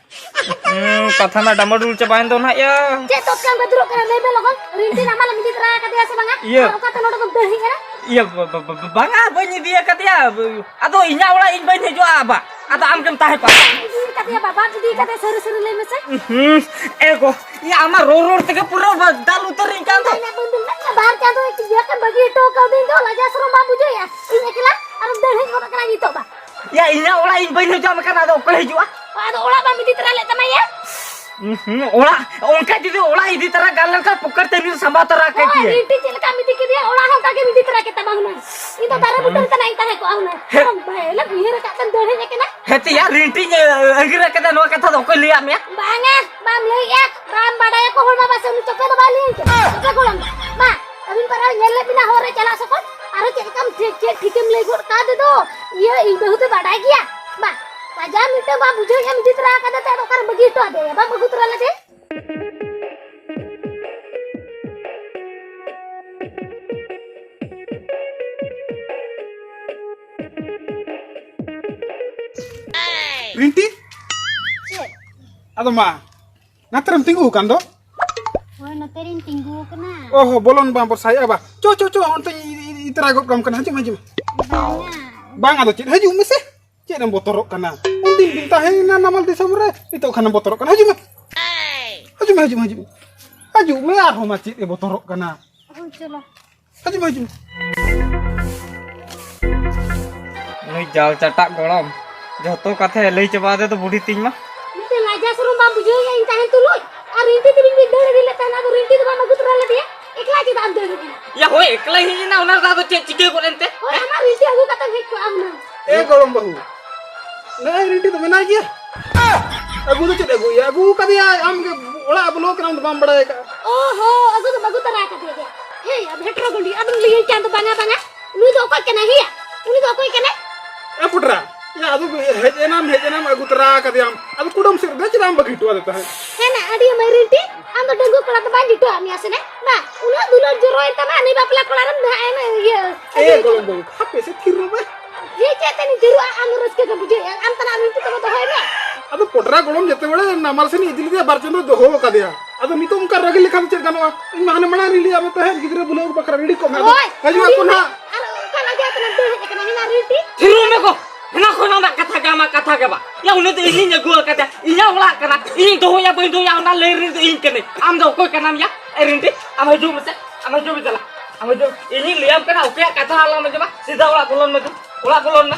ᱦᱩᱸ, ᱠᱟᱛᱷᱟ ᱢᱟ ᱰᱟᱢᱟᱰᱩᱞ ᱪᱟᱵᱟᱭᱮᱱ ᱫᱚ ᱱᱟᱦᱟᱜ ᱭᱟ᱾ ᱪᱮᱫ ᱛᱚᱛᱠᱟᱞ ᱵᱟᱹᱫᱽᱨᱚᱜ ᱠᱟᱱᱟ? ᱞᱟᱹᱭ ᱢᱮ ᱞᱚᱜᱚᱱ, ᱨᱤᱱᱴᱤ ᱱᱟᱢᱟᱞᱮᱢ ᱤᱫᱤ ᱛᱚᱨᱟ ᱟᱠᱟᱫᱮᱭᱟ ᱥᱮ ᱵᱟᱝᱟ? ᱤᱭᱟᱹ᱾ ᱟᱨ ᱚᱠᱟᱛᱮ ᱱᱚᱰᱮ ᱫᱚᱢ ᱫᱟᱹᱲ ᱦᱮᱡ ᱮᱱᱟ? ᱤᱭᱟᱹ, ᱵᱟ-, ᱵᱟ-, ᱵᱟ-, ᱵᱟᱝᱟ, ᱵᱟᱹᱧ ᱤᱫᱤ ᱟᱠᱟᱫᱮᱭᱟ᱾ ᱟᱫᱚ ᱤᱧᱟᱜ ᱚᱲᱟᱜ ᱤᱧ ᱵᱟᱹᱧ ᱦᱤᱡᱩᱜᱼᱟ ᱵᱟ᱾ ᱟᱫᱚ ᱟᱢ ᱜᱮᱢ ᱛᱟᱦᱮᱸ ᱠᱚᱜᱼᱟ᱾ ᱤᱫᱤ ᱟᱠᱟᱫᱮᱭᱟ ᱵᱟ, ᱵᱟᱢ ᱤᱫᱤ ᱟᱠᱟᱫᱮᱭᱟ, ᱥᱟᱹᱨᱤ ᱥᱟᱹᱨᱤ ᱞᱟᱹᱭ ᱢᱮᱥᱮ᱾ ᱦᱩᱸ, ᱮ ᱜᱚ, ᱤᱧ ᱟᱢᱟᱜ ᱨᱚᱲ ᱨᱚᱲ ᱛᱮᱜᱮ ᱯᱩᱨᱟᱹ ᱵᱟ-, ᱫᱟᱞ ᱩᱛᱟᱹᱨᱤᱧ ᱠᱟᱱ ᱫᱚ᱾ ᱵᱟᱹᱧ ᱫᱩᱞ ᱢᱮ, ᱵᱟᱨ ᱪᱟᱸᱫᱚ ᱤᱭᱟᱹ ᱠᱷᱚᱱ ᱵᱟᱹᱜᱤ ᱦᱚᱴᱚ ᱠᱟᱹᱣᱫᱤᱧ ᱫᱚ, ᱞᱟᱡᱟ ᱥᱚᱨᱚᱢ ᱵᱟᱢ ᱵᱩᱡᱷᱟᱹᱣᱮᱫᱼᱟ? ᱤᱧ ᱮᱠᱞᱟ ᱟᱨᱮᱢ ᱫᱟᱹᱲ ᱦᱮᱡ ᱜᱚᱫ ᱟᱠᱟᱱᱟ ᱱᱤᱛᱚᱜ ᱵᱟ᱾ ᱭᱟ, ᱤᱧᱟᱹᱜ ᱚᱲᱟᱜ ᱤᱧ ᱵᱟᱹᱧ ᱦᱤᱡᱩᱜᱼᱟ ᱢᱮᱱᱠᱷᱟᱱ ᱟᱫᱚ ᱚᱠᱚᱭ ᱦᱤᱡᱩᱜᱼᱟ? ᱟᱫᱚ ᱚᱲᱟᱜ ᱵᱟᱢ ᱤᱫᱤ ᱛᱚᱨᱟ ᱞᱮᱫ ᱛᱟᱢᱟ ᱭᱟ? ᱦᱩᱸ, ᱚᱲᱟᱜ ᱚᱱᱠᱟ ᱡᱩᱫᱤ ᱚᱲᱟᱜ ᱤᱫᱤ ᱛᱚᱨᱟ ᱜᱟᱱ ᱞᱮᱱᱠᱷᱟᱱ ᱯᱚᱠᱮᱴ ᱛᱮ ᱱᱤᱭᱟᱹ ᱥᱟᱢᱵᱟᱣ ᱛᱚᱨᱟ ᱠᱮᱫ ᱦᱳᱭ, ᱠᱮᱭᱟ᱾ ᱨᱤᱱᱴᱤ ᱪᱮᱫ ᱞᱮᱠᱟᱢ ᱤᱫᱤ ᱠᱮᱫᱮᱭᱟ, ᱚᱲᱟᱜ ᱦᱚᱸ ᱚᱱᱠᱟ ᱜᱮᱢ ᱤᱫᱤ ᱛᱚᱨᱟ ᱠᱮᱫ ᱛᱟᱢᱟ ᱦᱩᱱᱟᱹᱝ᱾ ᱤᱧ ᱫᱚ ᱫᱟᱨᱮ ᱵᱩᱴᱟᱹ ᱨᱮ ᱛᱟᱱᱟᱜ ᱤᱧ ᱛᱟᱦᱮᱸ ᱠᱚᱜᱼᱟ ᱦᱩᱱᱟᱹᱝ᱾ ᱦᱮᱸ᱾ ᱟᱢ ᱵᱷᱟᱭ ᱞᱮ ᱩᱭᱦᱟᱹᱨ ᱟᱠᱟᱫ ᱛᱮᱢ ᱫᱟᱹᱲ ᱦᱮᱡ ᱟᱠᱟᱱᱟ᱾ ᱦᱮᱸ ᱛᱮᱭᱟ, ᱨᱤᱱᱴᱤᱧ ᱟᱹᱜᱤᱨ ᱟᱠᱟᱫᱟ, ᱱᱚᱣᱟ ᱠᱟᱛᱷᱟ ᱫᱚ ᱚᱠᱚᱭ ᱞᱟᱹᱭᱟᱫ ᱢᱮᱭᱟ? ᱵᱟᱝᱟ, ᱵᱟᱢ ᱞᱟᱹᱭᱮᱜᱼᱟ, ᱵᱟᱢ ᱵᱟᱰᱟᱭᱟ ᱠᱚ ᱦᱚᱲ ᱢᱟ ᱵᱟᱥᱮ ᱩᱱᱤ ᱪᱚᱯᱮ ᱫᱚ ᱵᱟᱭ ᱞᱟᱹᱭ ᱠᱮᱫᱟ᱾ ᱪᱚᱯᱮ ᱜᱚᱲᱚᱢ ᱫᱚ᱾ ᱢᱟ, ᱟᱹᱵᱤᱱ ᱯᱟᱨᱟ ᱧᱮᱞ ᱞᱮᱫ ᱵᱤᱱᱟ ᱦᱚᱨ ᱨᱮ ᱪᱟᱞᱟᱜ ᱥᱚᱠᱚᱱ, ᱟᱨᱚ ᱪᱮᱫ ᱞᱮᱠᱟᱢ ᱴᱷᱤᱠ, ᱪᱮᱫ ᱴᱷᱤᱠᱮᱢ ᱞᱟᱹᱭ ᱜᱚᱫ ᱠᱟᱫᱮ ᱫᱚ᱾ ᱤᱭᱟᱹ, ᱤᱧ ᱵᱟᱹᱦᱩ ᱫᱚ ᱵᱟᱰᱟᱭ ᱜᱮᱭᱟ᱾ ᱢᱟ, ᱯᱟᱸᱡᱟ ᱢᱤᱫᱴᱟᱝ ᱵᱟᱢ ᱵᱩᱡᱷᱟᱹᱣᱮᱫᱼᱟ, ᱤᱫᱤ ᱛᱚᱨᱟ ᱟᱠᱟᱫᱟ ᱛᱮ ᱟᱫᱚ ᱚᱠᱟᱨᱮᱢ ᱵᱟᱹᱜᱤ ᱦᱚᱴᱚ ᱟᱫᱮᱭᱟ? ᱵᱟᱢ ᱟᱹᱜᱩ ᱛᱚᱨᱟ ᱞᱮᱫᱮ? ᱨᱤᱱᱴᱤ? ᱪᱮᱫ? ᱟᱫᱚ ᱢᱟ, ᱱᱟᱛᱮ ᱨᱮᱢ ᱛᱤᱸᱜᱩ ᱟᱠᱟᱱ ᱫᱚ? ᱦᱳᱭ, ᱱᱚᱛᱮ ᱨᱤᱧ ᱛᱤᱸᱜᱩ ᱟᱠᱟᱱᱟ᱾ ᱚ ᱦᱚ, ᱵᱚᱞᱚᱱ ᱵᱟᱝ ᱵᱷᱚᱨᱥᱟᱭᱮᱫᱼᱟ ᱵᱟ᱾ ᱪᱚ, ᱪᱚ, ᱪᱚ, ᱚᱱᱛᱮᱧ ᱤ-, ᱤ-, ᱤ-, ᱤᱛᱨᱟ ᱜᱚᱫ ᱠᱟᱢ ᱠᱟᱱᱟ᱾ ᱦᱤᱡᱩᱜ ᱢᱮ, ᱦᱤᱡᱩᱜ ᱢᱮ᱾ ᱵᱟᱝᱟ᱾ ᱵᱟᱝ, ᱟᱫᱚ ᱪᱮᱫ, ᱦᱤᱡᱩᱜ ᱢᱮᱥᱮ᱾ ᱪᱮᱫ ᱮᱢ ᱵᱚᱛᱚᱨᱚᱜ ᱠᱟᱱᱟ? ᱩᱱᱫᱤᱱ ᱵᱤᱱ ᱛᱟᱦᱮᱸᱭᱮᱱᱟ ᱱᱟᱢᱟᱞ ᱫᱤᱥᱚᱢ ᱨᱮ, ᱱᱤᱛᱚᱜ ᱠᱷᱟᱱᱮᱢ ᱵᱚᱛᱚᱨᱚᱜ ᱠᱟᱱᱟ᱾ ᱦᱤᱡᱩᱜ ᱢᱮ᱾ ᱦᱤᱡᱩᱜ ᱢᱮ, ᱦᱤᱡᱩᱜ ᱢᱮ, ᱦᱤᱡᱩᱜ ᱢᱮ᱾ ᱦᱤᱡᱩᱜ ᱢᱮ, ᱟᱨᱦᱚᱸ ᱢᱟ ᱪᱮᱫ ᱮ ᱵᱚᱛᱚᱨᱚᱜ ᱠᱟᱱᱟ? ᱦᱳᱭ, ᱪᱚᱞᱚ᱾ ᱦᱤᱡᱩᱜ ᱢᱮ, ᱦᱤᱡᱩᱜ ᱢᱮ᱾ ᱱᱩᱭ ᱡᱟᱣ ᱪᱟᱴᱟᱜ ᱜᱚᱲᱚᱢ, ᱡᱷᱚᱛᱚ ᱠᱟᱛᱷᱟᱭ ᱞᱟᱹᱭ ᱪᱟᱵᱟ ᱟᱫᱮ ᱫᱚ ᱵᱩᱰᱷᱤ ᱛᱤᱧ ᱢᱟ᱾ ᱢᱤᱫᱴᱮᱱ ᱞᱟᱡᱟ ᱥᱚᱨᱚᱢ ᱵᱟᱢ ᱵᱩᱡᱷᱟᱹᱣᱮᱫᱼᱟ ᱤᱧ ᱛᱟᱦᱮᱱ ᱛᱩᱞᱩᱡ? ᱟᱨ ᱨᱤᱱᱴᱤ ᱛᱤᱵᱤᱱ ᱵᱤᱱ ᱫᱟᱹᱲ ᱤᱫᱤ ᱞᱮᱫ ᱛᱟᱦᱮᱱᱟ, ᱟᱫᱚ ᱨᱤᱱᱴᱤ ᱫᱚ ᱵᱟᱢ ᱟᱹᱜᱩ ᱛᱚᱨᱟ ᱞᱮᱫᱮᱭᱟ? ᱮᱠᱞᱟ ᱪᱮᱫᱟᱜ ᱮᱢ ᱫᱟᱹᱲ ᱤᱫᱤ ᱮᱱᱟ? ᱭᱟ ᱦᱳᱭ, ᱮᱠᱞᱟᱭ ᱦᱮᱡ ᱮᱱᱟ, ᱚᱱᱟ ᱨᱮᱫᱚ ᱟᱫᱚ ᱪᱮᱫ ᱪᱤᱠᱟᱹ ᱜᱚᱫ ᱮᱱᱛᱮ? ᱦᱳᱭ, ᱦᱮᱸ? ᱟᱢᱟᱜ ᱨᱤᱱᱴᱤ ᱟᱹᱜᱩ ᱠᱟᱛᱮᱢ ᱦᱮᱡ ᱠᱚᱜᱼᱟ ᱦᱩᱱᱟᱹᱝ᱾ ᱮ ᱜᱚᱲᱚᱢ ᱵᱟᱹᱦᱩ, ᱱᱚᱜᱼᱚᱭ ᱨᱤᱱᱴᱤ ᱫᱚ ᱢᱮᱱᱟᱭ ᱜᱮᱭᱟ᱾ ᱟᱹᱜᱩ ᱫᱚ ᱪᱮᱫ ᱟᱹᱜᱩᱭᱟ? ᱟᱹᱜᱩ ᱠᱟᱫᱮᱭᱟᱭ, ᱟᱢ ᱜᱮ ᱚᱲᱟᱜ ᱵᱚᱞᱚ ᱠᱟᱱᱟ, ᱟᱢ ᱫᱚ ᱵᱟᱢ ᱵᱟᱲᱟᱭ ᱟᱠᱟᱫᱼᱟ᱾ ᱚ ᱦᱚ, ᱟᱹᱜᱩ ᱫᱚᱢ ᱟᱹᱜᱩ ᱛᱚᱨᱟ ᱠᱟᱫᱮᱭᱟ ᱜᱮ᱾ ᱦᱮᱸ, ᱟᱢ ᱦᱮᱴᱨᱚ ᱜᱚᱸᱰᱤ, ᱟᱫᱚᱢ ᱞᱟᱹᱭᱟᱹᱧ ᱠᱟᱱ ᱫᱚ ᱵᱟᱝᱟ, ᱵᱟᱝᱟ᱾ ᱱᱩᱭ ᱫᱚ ᱚᱠᱚᱭ ᱠᱟᱱᱟᱭ? ᱦᱮᱸᱭᱟ, ᱩᱱᱤ ᱫᱚ ᱚᱠᱚᱭ ᱠᱟᱱᱟᱭ? ᱮ ᱯᱩᱴᱨᱟ, ᱭᱟ, ᱟᱫᱚ ᱦᱮᱡ ᱮᱱᱟᱢ, ᱦᱮᱡ ᱮᱱᱟᱢ, ᱟᱹᱜᱩ ᱛᱚᱨᱟ ᱠᱟᱫᱮᱭᱟᱢ᱾ ᱟᱫᱚ ᱠᱩᱰᱟᱹᱢ ᱥᱮᱫ ᱨᱮᱫᱚ ᱪᱮᱫᱟᱜ ᱮᱢ ᱵᱟᱹᱜᱤ ᱦᱚᱴᱚ ᱟᱫᱮ ᱛᱟᱦᱮᱸᱫ? ᱦᱮᱸ ᱱᱟ, ᱟᱹᱰᱤ ᱢᱟᱹᱭ ᱨᱤᱱᱴᱤ, ᱟᱢ ᱫᱚ ᱰᱟᱺᱜᱩᱣᱟᱹ ᱠᱚᱲᱟ ᱫᱚ ᱵᱟᱝ ᱡᱩᱴᱟᱹᱣᱟᱜ ᱢᱮᱭᱟ ᱥᱮ ᱱᱟ? ᱵᱟ, ᱩᱱᱟᱹᱜ ᱫᱩᱞᱟᱹᱲ ᱡᱚᱨᱚᱭᱮᱱ ᱛᱟᱢᱟ, ᱱᱩᱭ ᱵᱟᱯᱞᱟ ᱠᱚᱲᱟ ᱨᱮᱢ ᱫᱷᱟᱜ ᱮᱱᱟ, ᱤᱭᱟᱹ, ᱮ ᱟᱹᱰᱤ ᱜᱚᱲᱚᱢ ᱵᱟᱹᱵᱩ, ᱦᱟᱯᱮ ᱥᱮ, ᱛᱷᱤᱨ ᱨᱚᱜ ᱢᱮ᱾ ᱡᱮ ᱪᱮᱫ ᱛᱮ ᱱᱤᱧ ᱛᱷᱤᱨᱚᱜᱼᱟ, ᱟᱢ ᱫᱚ ᱨᱟᱹᱥᱠᱟᱹ ᱜᱮᱢ ᱵᱩᱡᱷᱟᱹᱣᱮᱫᱼᱟ, ᱟᱢ ᱛᱟᱞᱟᱝ ᱨᱤᱱᱴᱤ ᱛᱟᱵᱚ ᱫᱚᱦᱚᱭ ᱢᱮ᱾ ᱟᱫᱚ ᱯᱚᱴᱨᱟ ᱜᱚᱲᱚᱢ ᱡᱮᱛᱮ ᱵᱮᱲᱮ ᱱᱟᱢᱟᱞ ᱥᱮᱱ ᱤᱫᱤ ᱞᱮᱫᱮᱭᱟ, ᱵᱟᱨ ᱪᱟᱸᱫᱚ ᱫᱚᱦᱚ ᱟᱠᱟᱫᱮᱭᱟ᱾ ᱟᱫᱚ ᱱᱤᱛᱚᱜ ᱚᱱᱠᱟ ᱨᱟᱹᱜᱤ ᱞᱮᱠᱷᱟᱱ ᱪᱮᱫ ᱜᱟᱱᱚᱜᱼᱟ? ᱤᱧ ᱢᱟ ᱦᱟᱱᱮ ᱢᱟᱲᱟᱝ ᱨᱤᱧ ᱞᱟᱹᱭᱟᱫ ᱢᱮ ᱛᱟᱦᱮᱸᱫ, ᱜᱤᱫᱽᱨᱟᱹ ᱵᱩᱞᱟᱹᱣ ᱵᱟᱠᱷᱨᱟ ᱨᱮᱰᱤ ᱠᱚᱜ ᱢᱮ᱾ ᱟᱫᱚ ᱦᱳᱭ, ᱦᱤᱡᱩᱜ ᱟᱹᱰᱤ ᱟᱠᱚ ᱱᱟᱦᱟᱜ᱾ ᱟᱨ ᱚᱠᱟ ᱞᱟᱡᱟᱣ ᱛᱮ ᱱᱚᱛᱮ ᱦᱮᱡ ᱟᱠᱟᱱᱟ, ᱦᱮᱱᱟ ᱨᱤᱱᱴᱤ? ᱛᱷᱤᱨᱚᱜ ᱢᱮ ᱜᱚ᱾ ᱦᱮᱱᱟ ᱠᱷᱚᱱ ᱟᱢᱟᱜ ᱠᱟᱛᱷᱟ ᱜᱮ, ᱟᱢᱟᱜ ᱠᱟᱛᱷᱟ ᱜᱮ ᱵᱟ᱾ ᱭᱟ, ᱩᱱᱤ ᱫᱚ ᱤᱧᱤᱧ ᱟᱹᱜᱩ ᱟᱠᱟᱫᱮᱭᱟ, ᱤᱧᱟᱹᱜ ᱚᱲᱟᱜ ᱠᱟᱱᱟ, ᱤᱧᱤᱧ ᱫᱚᱦᱚᱭᱟ ᱵᱟᱹᱧ ᱫᱚᱦᱚᱭᱟ, ᱚᱱᱟ ᱞᱟᱹᱭ ᱨᱮᱱ ᱫᱚ ᱤᱧ ᱠᱟᱹᱱᱟᱹᱧ᱾ ᱟᱢ ᱫᱚ ᱚᱠᱚᱭ ᱠᱟᱱᱟᱢ ᱭᱟ? ᱮ ᱨᱤᱱᱴᱤ, ᱟᱢ ᱦᱤᱡᱩᱜ ᱢᱮᱥᱮ, ᱟᱢ ᱦᱤᱡᱩᱜ ᱢᱮ ᱪᱟᱞᱟᱜ, ᱟᱢ ᱦᱤᱡᱩᱜ᱾ ᱤᱧᱤᱧ ᱞᱟᱹᱭᱟᱢ ᱠᱟᱱᱟ, ᱚᱠᱚᱭᱟᱜ ᱠᱟᱛᱷᱟ ᱟᱞᱚᱢ ᱟᱸᱡᱚᱢᱟ, ᱥᱤᱫᱷᱟ ᱚᱲᱟᱜ ᱵᱚᱞᱚᱱ ᱢᱮ ᱫᱩ, ᱚᱲᱟᱜ ᱵᱚᱞᱚᱱ ᱢᱮ᱾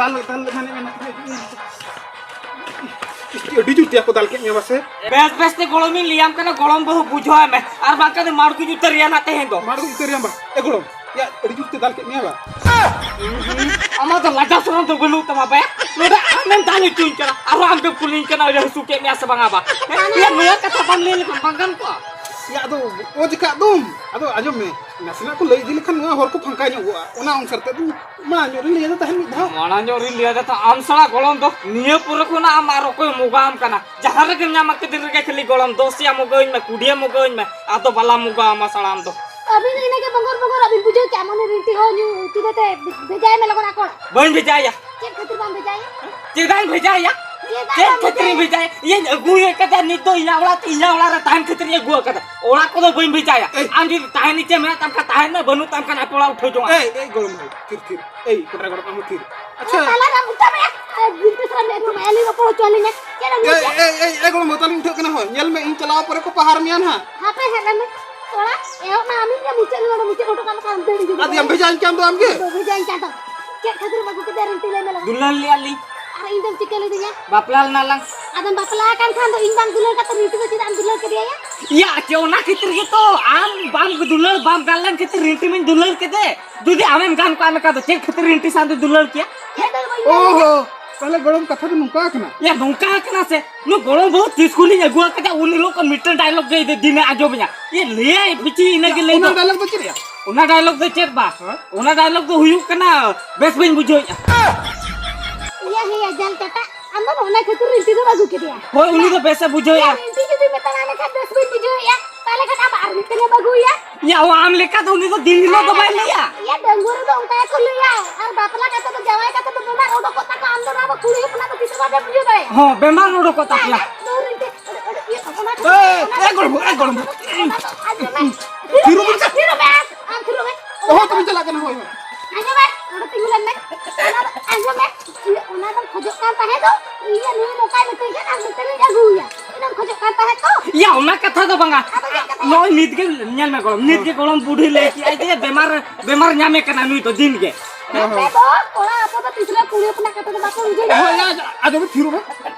ᱫᱟᱞ, ᱫᱟᱞ ᱞᱮᱠᱷᱟᱱ ᱮᱢ ᱢᱮᱱᱟ᱾ ᱤᱥ, ᱟᱹᱰᱤ ᱡᱩᱛ ᱛᱮᱭᱟ ᱠᱚ ᱫᱟᱞ ᱠᱮᱫ ᱢᱮᱭᱟ ᱵᱟᱥᱮ? ᱵᱮᱥ, ᱵᱮᱥ ᱛᱮ ᱜᱚᱲᱚᱢᱤᱧ ᱞᱟᱹᱭᱟᱢ ᱠᱟᱱᱟ, ᱜᱚᱲᱚᱢ ᱵᱟᱹᱦᱩ ᱵᱩᱡᱷᱟᱹᱣ ᱢᱮ, ᱟᱨ ᱵᱟᱝᱠᱷᱟᱱ ᱫᱚ ᱢᱟᱲᱜᱩᱧ ᱩᱛᱟᱹᱨ ᱨᱮᱭᱟ ᱱᱟᱜ ᱛᱮᱦᱮᱧ ᱫᱚ᱾ ᱢᱟᱲᱜᱩᱧ ᱩᱛᱟᱹᱨ ᱨᱮᱭᱟ ᱵᱟ? ᱮ ᱜᱚᱲᱚᱢ, ᱭᱟ, ᱟᱹᱰᱤ ᱡᱩᱛ ᱛᱮ ᱫᱟᱞ ᱠᱮᱫ ᱢᱮᱭᱟ ᱵᱟ? ᱟᱢᱟᱜ ᱫᱚ ᱞᱟᱡᱟ ᱥᱚᱨᱚᱢ ᱫᱚ ᱵᱟᱹᱱᱩᱜ ᱛᱟᱢᱟ ᱵᱟ? ᱱᱚᱰᱮ ᱟᱢᱮᱢ ᱫᱟᱞ ᱦᱚᱪᱚᱧ ᱠᱟᱱᱟ, ᱟᱨᱦᱚᱸ ᱟᱢ ᱜᱮᱢ ᱠᱩᱞᱤᱧ ᱠᱟᱱᱟ, ᱟᱹᱰᱤ ᱦᱟᱹᱥᱩ ᱠᱮᱫ ᱢᱮᱭᱟ ᱥᱮ ᱵᱟᱝᱟ ᱵᱟ? ᱦᱮᱸ? ᱭᱟ, ᱱᱚᱣᱟ ᱠᱟᱛᱷᱟ ᱵᱟᱢ ᱞᱟᱹᱭ ᱞᱮᱠᱷᱟᱱ ᱵᱟᱝ ᱜᱟᱱ ᱠᱚᱜᱼᱟ? ᱭᱟ, ᱟᱫᱚ ᱚ ᱪᱮᱠᱟᱜ ᱫᱚᱢ? ᱟᱫᱚ ᱟᱸᱡᱚᱢ ᱢᱮ, ᱱᱟᱥᱮᱱᱟᱜ ᱠᱚ ᱞᱟᱹᱭ ᱤᱫᱤ ᱞᱮᱠᱷᱟᱱ ᱱᱚᱣᱟ ᱦᱚᱲ ᱠᱚ ᱯᱷᱟᱸᱠᱟ ᱧᱚᱜᱚᱜᱼᱟ, ᱚᱱᱟ ᱚᱱᱩᱥᱟᱨ ᱛᱮ ᱟᱫᱚ ᱢᱟᱲᱟᱝ ᱧᱚᱜ ᱨᱤᱧ ᱞᱟᱹᱭ ᱟᱫᱟ ᱛᱟᱦᱮᱸᱫ ᱢᱤᱫ ᱫᱷᱟᱣ᱾ ᱢᱟᱲᱟᱝ ᱧᱚᱜ ᱨᱤᱧ ᱞᱟᱹᱭ ᱟᱫᱟ ᱛᱚ, ᱟᱢ ᱥᱟᱞᱟᱜ ᱜᱚᱲᱚᱢ ᱫᱚ ᱱᱤᱭᱟᱹ ᱯᱚᱨᱮ ᱠᱷᱚᱱᱟᱜ ᱟᱢ ᱟᱨ ᱚᱠᱚᱭ ᱢᱚᱜᱟᱣᱟᱢ ᱠᱟᱱᱟ? ᱡᱟᱦᱟᱸ ᱨᱮᱜᱮᱢ ᱧᱟᱢᱟ ᱠᱤᱫᱤᱧ ᱨᱮᱜᱮ ᱠᱷᱟᱹᱞᱤ ᱜᱚᱲᱚᱢ, ᱫᱚᱥᱮᱭᱟ ᱢᱚᱜᱟᱣᱟᱹᱧ ᱢᱮ, ᱠᱩᱰᱤᱭᱟ ᱢᱚᱜᱟᱣᱟᱹᱧ ᱢᱮ, ᱟᱫᱚ ᱵᱟᱞᱟ ᱢᱚᱜᱟᱣᱟᱢᱟ ᱥᱟᱲᱟᱢ ᱫᱚ᱾ ᱟᱹᱵᱤᱱ ᱤᱱᱟᱹᱜᱮ ᱵᱚᱸᱜᱚᱨ ᱵᱚᱸᱜᱚᱨ ᱟᱹᱵᱤᱱ ᱵᱩᱡᱷᱟᱹᱣ ᱠᱮᱜᱼᱟ, ᱢᱚᱱᱮ ᱨᱤᱱᱴᱤ ᱦᱚᱸ ᱧᱩ ᱩᱛᱩ ᱠᱟᱛᱮ ᱵᱷᱮᱡᱟᱭ ᱢᱮ ᱞᱚᱜᱚᱱ ᱟᱠᱚ ᱚᱲᱟᱜ᱾ ᱵᱟᱹᱧ ᱵᱷᱮᱡᱟᱭᱟ᱾ ᱪᱮᱫ ᱠᱷᱟᱹᱛᱤᱨ ᱵᱟᱢ ᱵᱷᱮᱡᱟᱭᱟ? ᱪᱮᱫᱟᱜ ᱤᱧ ᱵᱷᱮᱡᱟᱭᱟ? ᱪᱮᱫ ᱵᱟᱢ ᱠᱷᱟᱹᱛᱤᱨ ᱤᱧ ᱵᱷᱮᱡᱟᱭᱟ? ᱵᱷᱮᱡᱟᱭᱟ? ᱤᱧ ᱟᱹᱜᱩ ᱟᱠᱟᱫᱟ ᱱᱤᱛ ᱫᱚ ᱤᱧᱟᱹᱜ ᱚᱲᱟᱜ ᱛᱮ, ᱤᱧᱟᱹᱜ ᱚᱲᱟᱜ ᱨᱮ ᱛᱟᱦᱮᱱ ᱠᱷᱟᱹᱛᱤᱨ ᱤᱧ ᱟᱹᱜᱩ ᱟᱠᱟᱫᱟ᱾ ᱚᱲᱟᱜ ᱠᱚᱫᱚ ᱵᱟᱹᱧ ᱵᱷᱮᱡᱟᱭᱟ᱾ ᱮᱭ᱾ ᱟᱢ ᱡᱩᱫᱤ ᱛᱟᱦᱮᱱ ᱤᱪᱪᱷᱟᱹ ᱢᱮᱱᱟᱜ ᱛᱟᱢ ᱠᱷᱟᱱ ᱛᱟᱦᱮᱱ ᱢᱮ, ᱵᱟᱹᱱᱩᱜ ᱛᱟᱢ ᱠᱷᱟᱱ ᱟᱯᱮ ᱚᱲᱟᱜ ᱩᱴᱷᱟᱹᱣ ᱡᱚᱝ ᱟᱢ᱾ ᱮᱭ, ᱮᱭ, ᱜᱚᱲᱚᱢ ᱵᱷᱟᱹᱭ, ᱛᱷᱤᱨ, ᱛᱷᱤᱨ᱾ ᱮᱭ, ᱠᱚᱲᱟ, ᱜᱚᱲᱚᱢ, ᱟᱢ ᱦᱚᱸ ᱛᱷᱤᱨ᱾ ᱟᱪᱪᱷᱟ᱾ ᱛᱟᱞᱟ ᱨᱮ ᱩᱴᱷᱟᱹᱣ ᱢᱮ᱾ ᱮ, ᱜᱤᱫᱽᱨᱟᱹ ᱥᱟᱞᱟᱜ ᱢᱮᱫ ᱨᱚᱲ ᱢᱮ, ᱟᱹᱞᱤᱧ ᱨᱚᱯᱚᱲ ᱦᱚᱪᱚ ᱟᱹᱞᱤᱧ ᱢᱮ᱾ ᱪᱮᱫ ᱮᱢ ᱮᱭ, ᱞᱟᱹᱭ ᱠᱮᱫᱟ? ᱮᱭ, ᱮᱭ, ᱮᱭ, ᱜᱚᱲᱚᱢ ᱵᱷᱟᱹᱭ, ᱛᱟᱦᱞᱮᱧ ᱩᱴᱷᱟᱹᱜ ᱠᱟᱱᱟ ᱦᱳᱭ᱾ ᱧᱮᱞ ᱢᱮ, ᱤᱧ ᱪᱟᱞᱟᱣ ᱯᱚᱨᱮ ᱠᱚ ᱯᱟᱦᱟᱨ ᱢᱮᱭᱟ ᱱᱟᱦᱟᱜ᱾ ᱦᱟᱯᱮ ᱦᱮᱡ ᱞᱮᱱ ᱢᱮ᱾ ᱛᱚᱲᱟ, ᱮᱦᱚᱵ ᱢᱟ ᱟᱢᱤᱧ ᱜᱮ, ᱢᱩᱪᱟᱹᱫ ᱨᱮ ᱱᱚᱰᱮ ᱢᱩᱪᱟᱹᱫ ᱦᱚᱴᱚ ᱠᱟᱜ ᱢᱮ, ᱟᱢ ᱫᱟᱹᱲ ᱤᱫᱤ ᱟᱫᱚ ᱭᱟᱢ ᱵᱷᱮᱡᱟ ᱤᱧ ᱠᱟᱱ ᱫᱚ ᱟᱢ ᱜᱮ? ᱫᱚ ᱵᱷᱮᱡᱟ ᱤᱧ ᱠᱟᱱ ᱫᱚ᱾ ᱪᱮᱫ ᱠᱷᱟᱹᱛᱤᱨ ᱮᱢ ᱟᱹᱜᱩ ᱠᱮᱫᱮᱭᱟ ᱨᱤᱱᱴᱤ, ᱞᱟᱹᱭ ᱢᱮ ᱞᱟᱦᱟ? ᱫᱩᱞᱟᱹᱲ ᱞᱮᱭᱟ ᱞᱤᱧ᱾ ᱟᱨ ᱤᱧ ᱫᱚᱢ ᱪᱤᱠᱟᱹ ᱞᱤᱫᱤᱧᱟ? ᱵᱟᱯᱞᱟ ᱞᱮᱱᱟ ᱞᱟᱝ᱾ ᱟᱫᱚᱢ ᱵᱟᱯᱞᱟ ᱟᱠᱟᱱ ᱠᱷᱟᱱ ᱫᱚ ᱤᱧ ᱵᱟᱝ ᱫᱩᱞᱟᱹᱲ ᱠᱟᱛᱮ ᱨᱤᱱᱴᱤ ᱫᱚ ᱪᱮᱫᱟᱜ ᱮᱢ ᱫᱩᱞᱟᱹᱲ ᱠᱮᱫᱮᱭᱟ ᱭᱟ? ᱤᱭᱟ, ᱪᱮ ᱚᱱᱟ ᱠᱷᱟᱹᱛᱤᱨ ᱜᱮᱛᱚ ᱟᱢ ᱵᱟᱝ ᱫᱩᱞᱟᱹᱲ ᱵᱟᱢ ᱜᱟᱱ ᱞᱮᱱ ᱠᱷᱟᱹᱛᱤᱨ ᱨᱤᱱᱴᱤ ᱢᱟᱧ ᱫᱩᱞᱟᱹᱲ ᱠᱮᱫᱮ᱾ ᱡᱩᱫᱤ ᱟᱢᱮᱢ ᱜᱟᱱ ᱠᱚᱜᱼᱟ ᱢᱮᱱᱠᱷᱟᱱ ᱫᱚ ᱪᱮᱫ ᱠᱷᱟᱹᱛᱤᱨ ᱨᱤᱱᱴᱤ ᱥᱟᱶ ᱫᱚ ᱫᱩᱞᱟᱹᱲ ᱠᱮᱭᱟ? ᱦᱮᱸ? ᱤᱧ ᱫᱚ ᱵᱟᱹᱧ ᱚ ᱞᱟᱹᱭ ᱦᱚ, ᱛᱟᱦᱞᱮ ᱜᱚᱲᱚᱢ ᱠᱟᱛᱷᱟ ᱫᱚ ᱱᱚᱝᱠᱟ ᱠᱟᱱᱟ᱾ ᱭᱟ, ᱱᱚᱝᱠᱟ ᱠᱟᱱᱟ ᱥᱮ? ᱱᱩᱭ ᱜᱚᱲᱚᱢ ᱵᱟᱹᱦᱩ ᱛᱤᱥ ᱠᱷᱚᱱᱤᱧ ᱟᱹᱜᱩ ᱟᱠᱟᱫᱟ, ᱩᱱ ᱦᱤᱞᱳᱜ ᱠᱷᱚᱱ ᱢᱤᱫᱴᱟᱝ ᱰᱟᱭᱞᱚᱜ ᱜᱮ ᱫᱤᱱᱮ ᱟᱸᱡᱚᱢᱤᱧᱟ᱾ ᱭᱟ, ᱞᱟᱹᱭᱟᱭ ᱵᱤᱴᱤ ᱤᱱᱟᱹᱜᱮ ᱞᱟᱹᱭ ᱚᱱᱟ ᱫᱚ᱾ ᱰᱟᱭᱞᱚᱜ ᱫᱚ ᱪᱮᱫ ᱭᱟ? ᱚᱱᱟ ᱰᱟᱭᱞᱚᱜ ᱫᱚ ᱪᱮᱫ ᱵᱟ? ᱦᱮᱸ? ᱚᱱᱟ ᱰᱟᱭᱞᱚᱜ ᱫᱚ ᱦᱩᱭᱩᱜ ᱠᱟᱱᱟ, ᱵᱮᱥ ᱵᱟᱹᱧ ᱵᱩᱡᱷᱟᱹᱣᱮᱫᱼᱟ᱾ ᱤᱭᱟᱹ ᱦᱮᱭᱟ, ᱡᱟᱞ ᱠᱟᱴᱟ, ᱟᱢ ᱫᱚ ᱚᱱᱟ ᱠᱷᱟᱹᱛᱤᱨ ᱨᱤᱱᱴᱤ ᱫᱚᱢ ᱟᱹᱜᱩ ᱠᱮᱫᱮᱭᱟ᱾ ᱦᱳᱭ, ᱩᱱᱤ ᱫᱚ ᱵᱮᱥᱮ ᱵᱩᱡᱷᱟᱹᱣᱮᱫᱼᱟ᱾ ᱤᱭᱟᱹ, ᱨᱤᱱᱴᱤ ᱡᱩᱫᱤ ᱢᱮᱛᱟᱢᱟ ᱮᱱᱠᱷᱟᱱ ᱵᱮᱥ ᱵᱟᱹᱧ ᱵᱩᱡᱷᱟᱹᱣᱮᱫᱼᱟ, ᱛᱟᱦᱞᱮ ᱠᱷᱟᱱ ᱟᱢ ᱟᱨ ᱢᱤᱫᱴᱟᱝ ᱮᱢ ᱟᱹᱜᱩᱭᱟ᱾ ᱭᱟ, ᱚ, ᱟᱢ ᱞᱮᱠᱟ ᱫᱚ ᱩᱱᱤ ᱫᱚ ᱫᱤᱱ ᱦᱤᱞᱳᱜ ᱫᱚ ᱵᱟᱭ ᱞᱟᱹᱭᱟ᱾ ᱤᱭᱟᱹ, ᱰᱟᱺᱜᱩᱣᱟᱹ ᱨᱮᱫᱚ ᱚᱱᱠᱟ ᱜᱮᱠᱚ ᱞᱟᱹᱭᱟ, ᱟᱨ ᱵᱟᱯᱞᱟ ᱠᱟᱛᱮ ᱫᱚ, ᱡᱟᱶᱟᱭ ᱠᱟᱛᱮ ᱫᱚ ᱵᱮᱢᱟᱨ ᱚᱰᱚᱠᱚᱜ ᱛᱟᱠᱚᱣᱟ, ᱟᱢ ᱫᱚ ᱱᱚᱣᱟ ᱫᱚ ᱠᱩᱲᱤ ᱦᱚᱯᱚᱱᱟᱜ ᱫᱚ ᱛᱤᱥ ᱦᱚᱸ ᱵᱟᱯᱮ ᱵᱩᱡᱷᱟᱹᱣ ᱫᱟᱲᱮᱭᱟᱜᱼᱟ᱾ ᱦᱚᱸ, ᱵᱮᱢᱟᱨ ᱚᱰᱚᱠᱚᱜ ᱛᱟᱯᱮᱭᱟ᱾ ᱤᱭᱟᱹ, ᱤᱭᱟᱹ, ᱚᱱᱟ ᱫᱚ, ᱮ, ᱚᱱᱟ ᱮ, ᱫᱚ, ᱜᱚᱲᱚᱢ, ᱮ, ᱜᱚᱲᱚᱢ᱾ ᱚᱱᱟ ᱫᱚ ᱟᱸᱡᱚᱢ ᱢᱮ᱾ ᱛᱷᱤᱨᱚᱜ ᱢᱮ᱾ ᱛᱷᱤᱨᱚᱜ ᱢᱮ᱾ ᱦᱚᱸ, ᱛᱚᱵᱮ ᱪᱟᱞᱟᱜ ᱠᱟᱱᱟ, ᱦᱳᱭ, ᱦᱳᱭ᱾ ᱟᱸᱡᱚᱢ ᱢᱮ, ᱱᱚᱰᱮ ᱛᱤᱸᱜᱩ ᱞᱮᱱ ᱢᱮ᱾ ᱚᱱᱟ ᱫᱚ, ᱟᱸᱡᱚᱢ ᱢᱮ, ᱤᱭᱟᱹ, ᱚᱱᱟ ᱫᱚᱢ ᱠᱷᱚᱡᱚᱜ ᱠᱟᱱ ᱛᱟᱦᱮᱸ ᱫᱚ, ᱤᱧ ᱱᱩᱭ ᱱᱚᱝᱠᱟᱭ ᱢᱤᱛᱟᱹᱧ ᱠᱟᱱ, ᱟᱨ ᱱᱚᱛᱮ ᱨᱤᱧ ᱟᱹᱜᱩᱭᱟ᱾ ᱚᱱᱟᱢ ᱠᱷᱚᱡᱚᱜ ᱠᱟᱱ ᱛᱟᱦᱮᱸ ᱛᱚ? ᱭᱟ, ᱚᱱᱟ ᱠᱟᱛᱷᱟ ᱫᱚ ᱵᱟᱝᱟ᱾ ᱟᱫᱚ ᱪᱮᱫ ᱠᱟᱛᱷᱟ? ᱱᱚᱜᱼᱚᱭ ᱱᱤᱛ ᱜᱮ ᱧᱮᱞ ᱢᱮ ᱜᱚᱲᱚᱢ, ᱱᱤᱛ ᱜᱮ ᱜᱚᱲᱚᱢ ᱵᱩᱰᱷᱤ ᱞᱟᱹᱭ ᱠᱮᱜᱼᱟᱭ ᱡᱮ ᱵᱮᱢᱟᱨ, ᱵᱮᱢᱟᱨ ᱧᱟᱢᱮ ᱠᱟᱱᱟ ᱱᱩᱭ ᱫᱚ ᱫᱤᱱ ᱜᱮ᱾ ᱦᱮᱸ, ᱟᱯᱮ ᱦᱮᱸ᱾ ᱫᱚ ᱠᱚᱲᱟ ᱦᱚᱯᱚᱱ ᱫᱚ ᱛᱤᱥ ᱨᱮᱦᱚᱸ ᱠᱩᱲᱤ ᱦᱚᱯᱚᱱᱟᱜ ᱠᱟᱛᱷᱟ ᱫᱚ ᱵᱟᱯᱮ ᱩᱭᱦᱟᱹᱨᱟ᱾ ᱦᱳᱭ, ᱭᱟ, ᱟᱸᱡᱚᱢ ᱵᱤᱱ, ᱛᱷᱤᱨᱚᱜ ᱵᱤᱱ᱾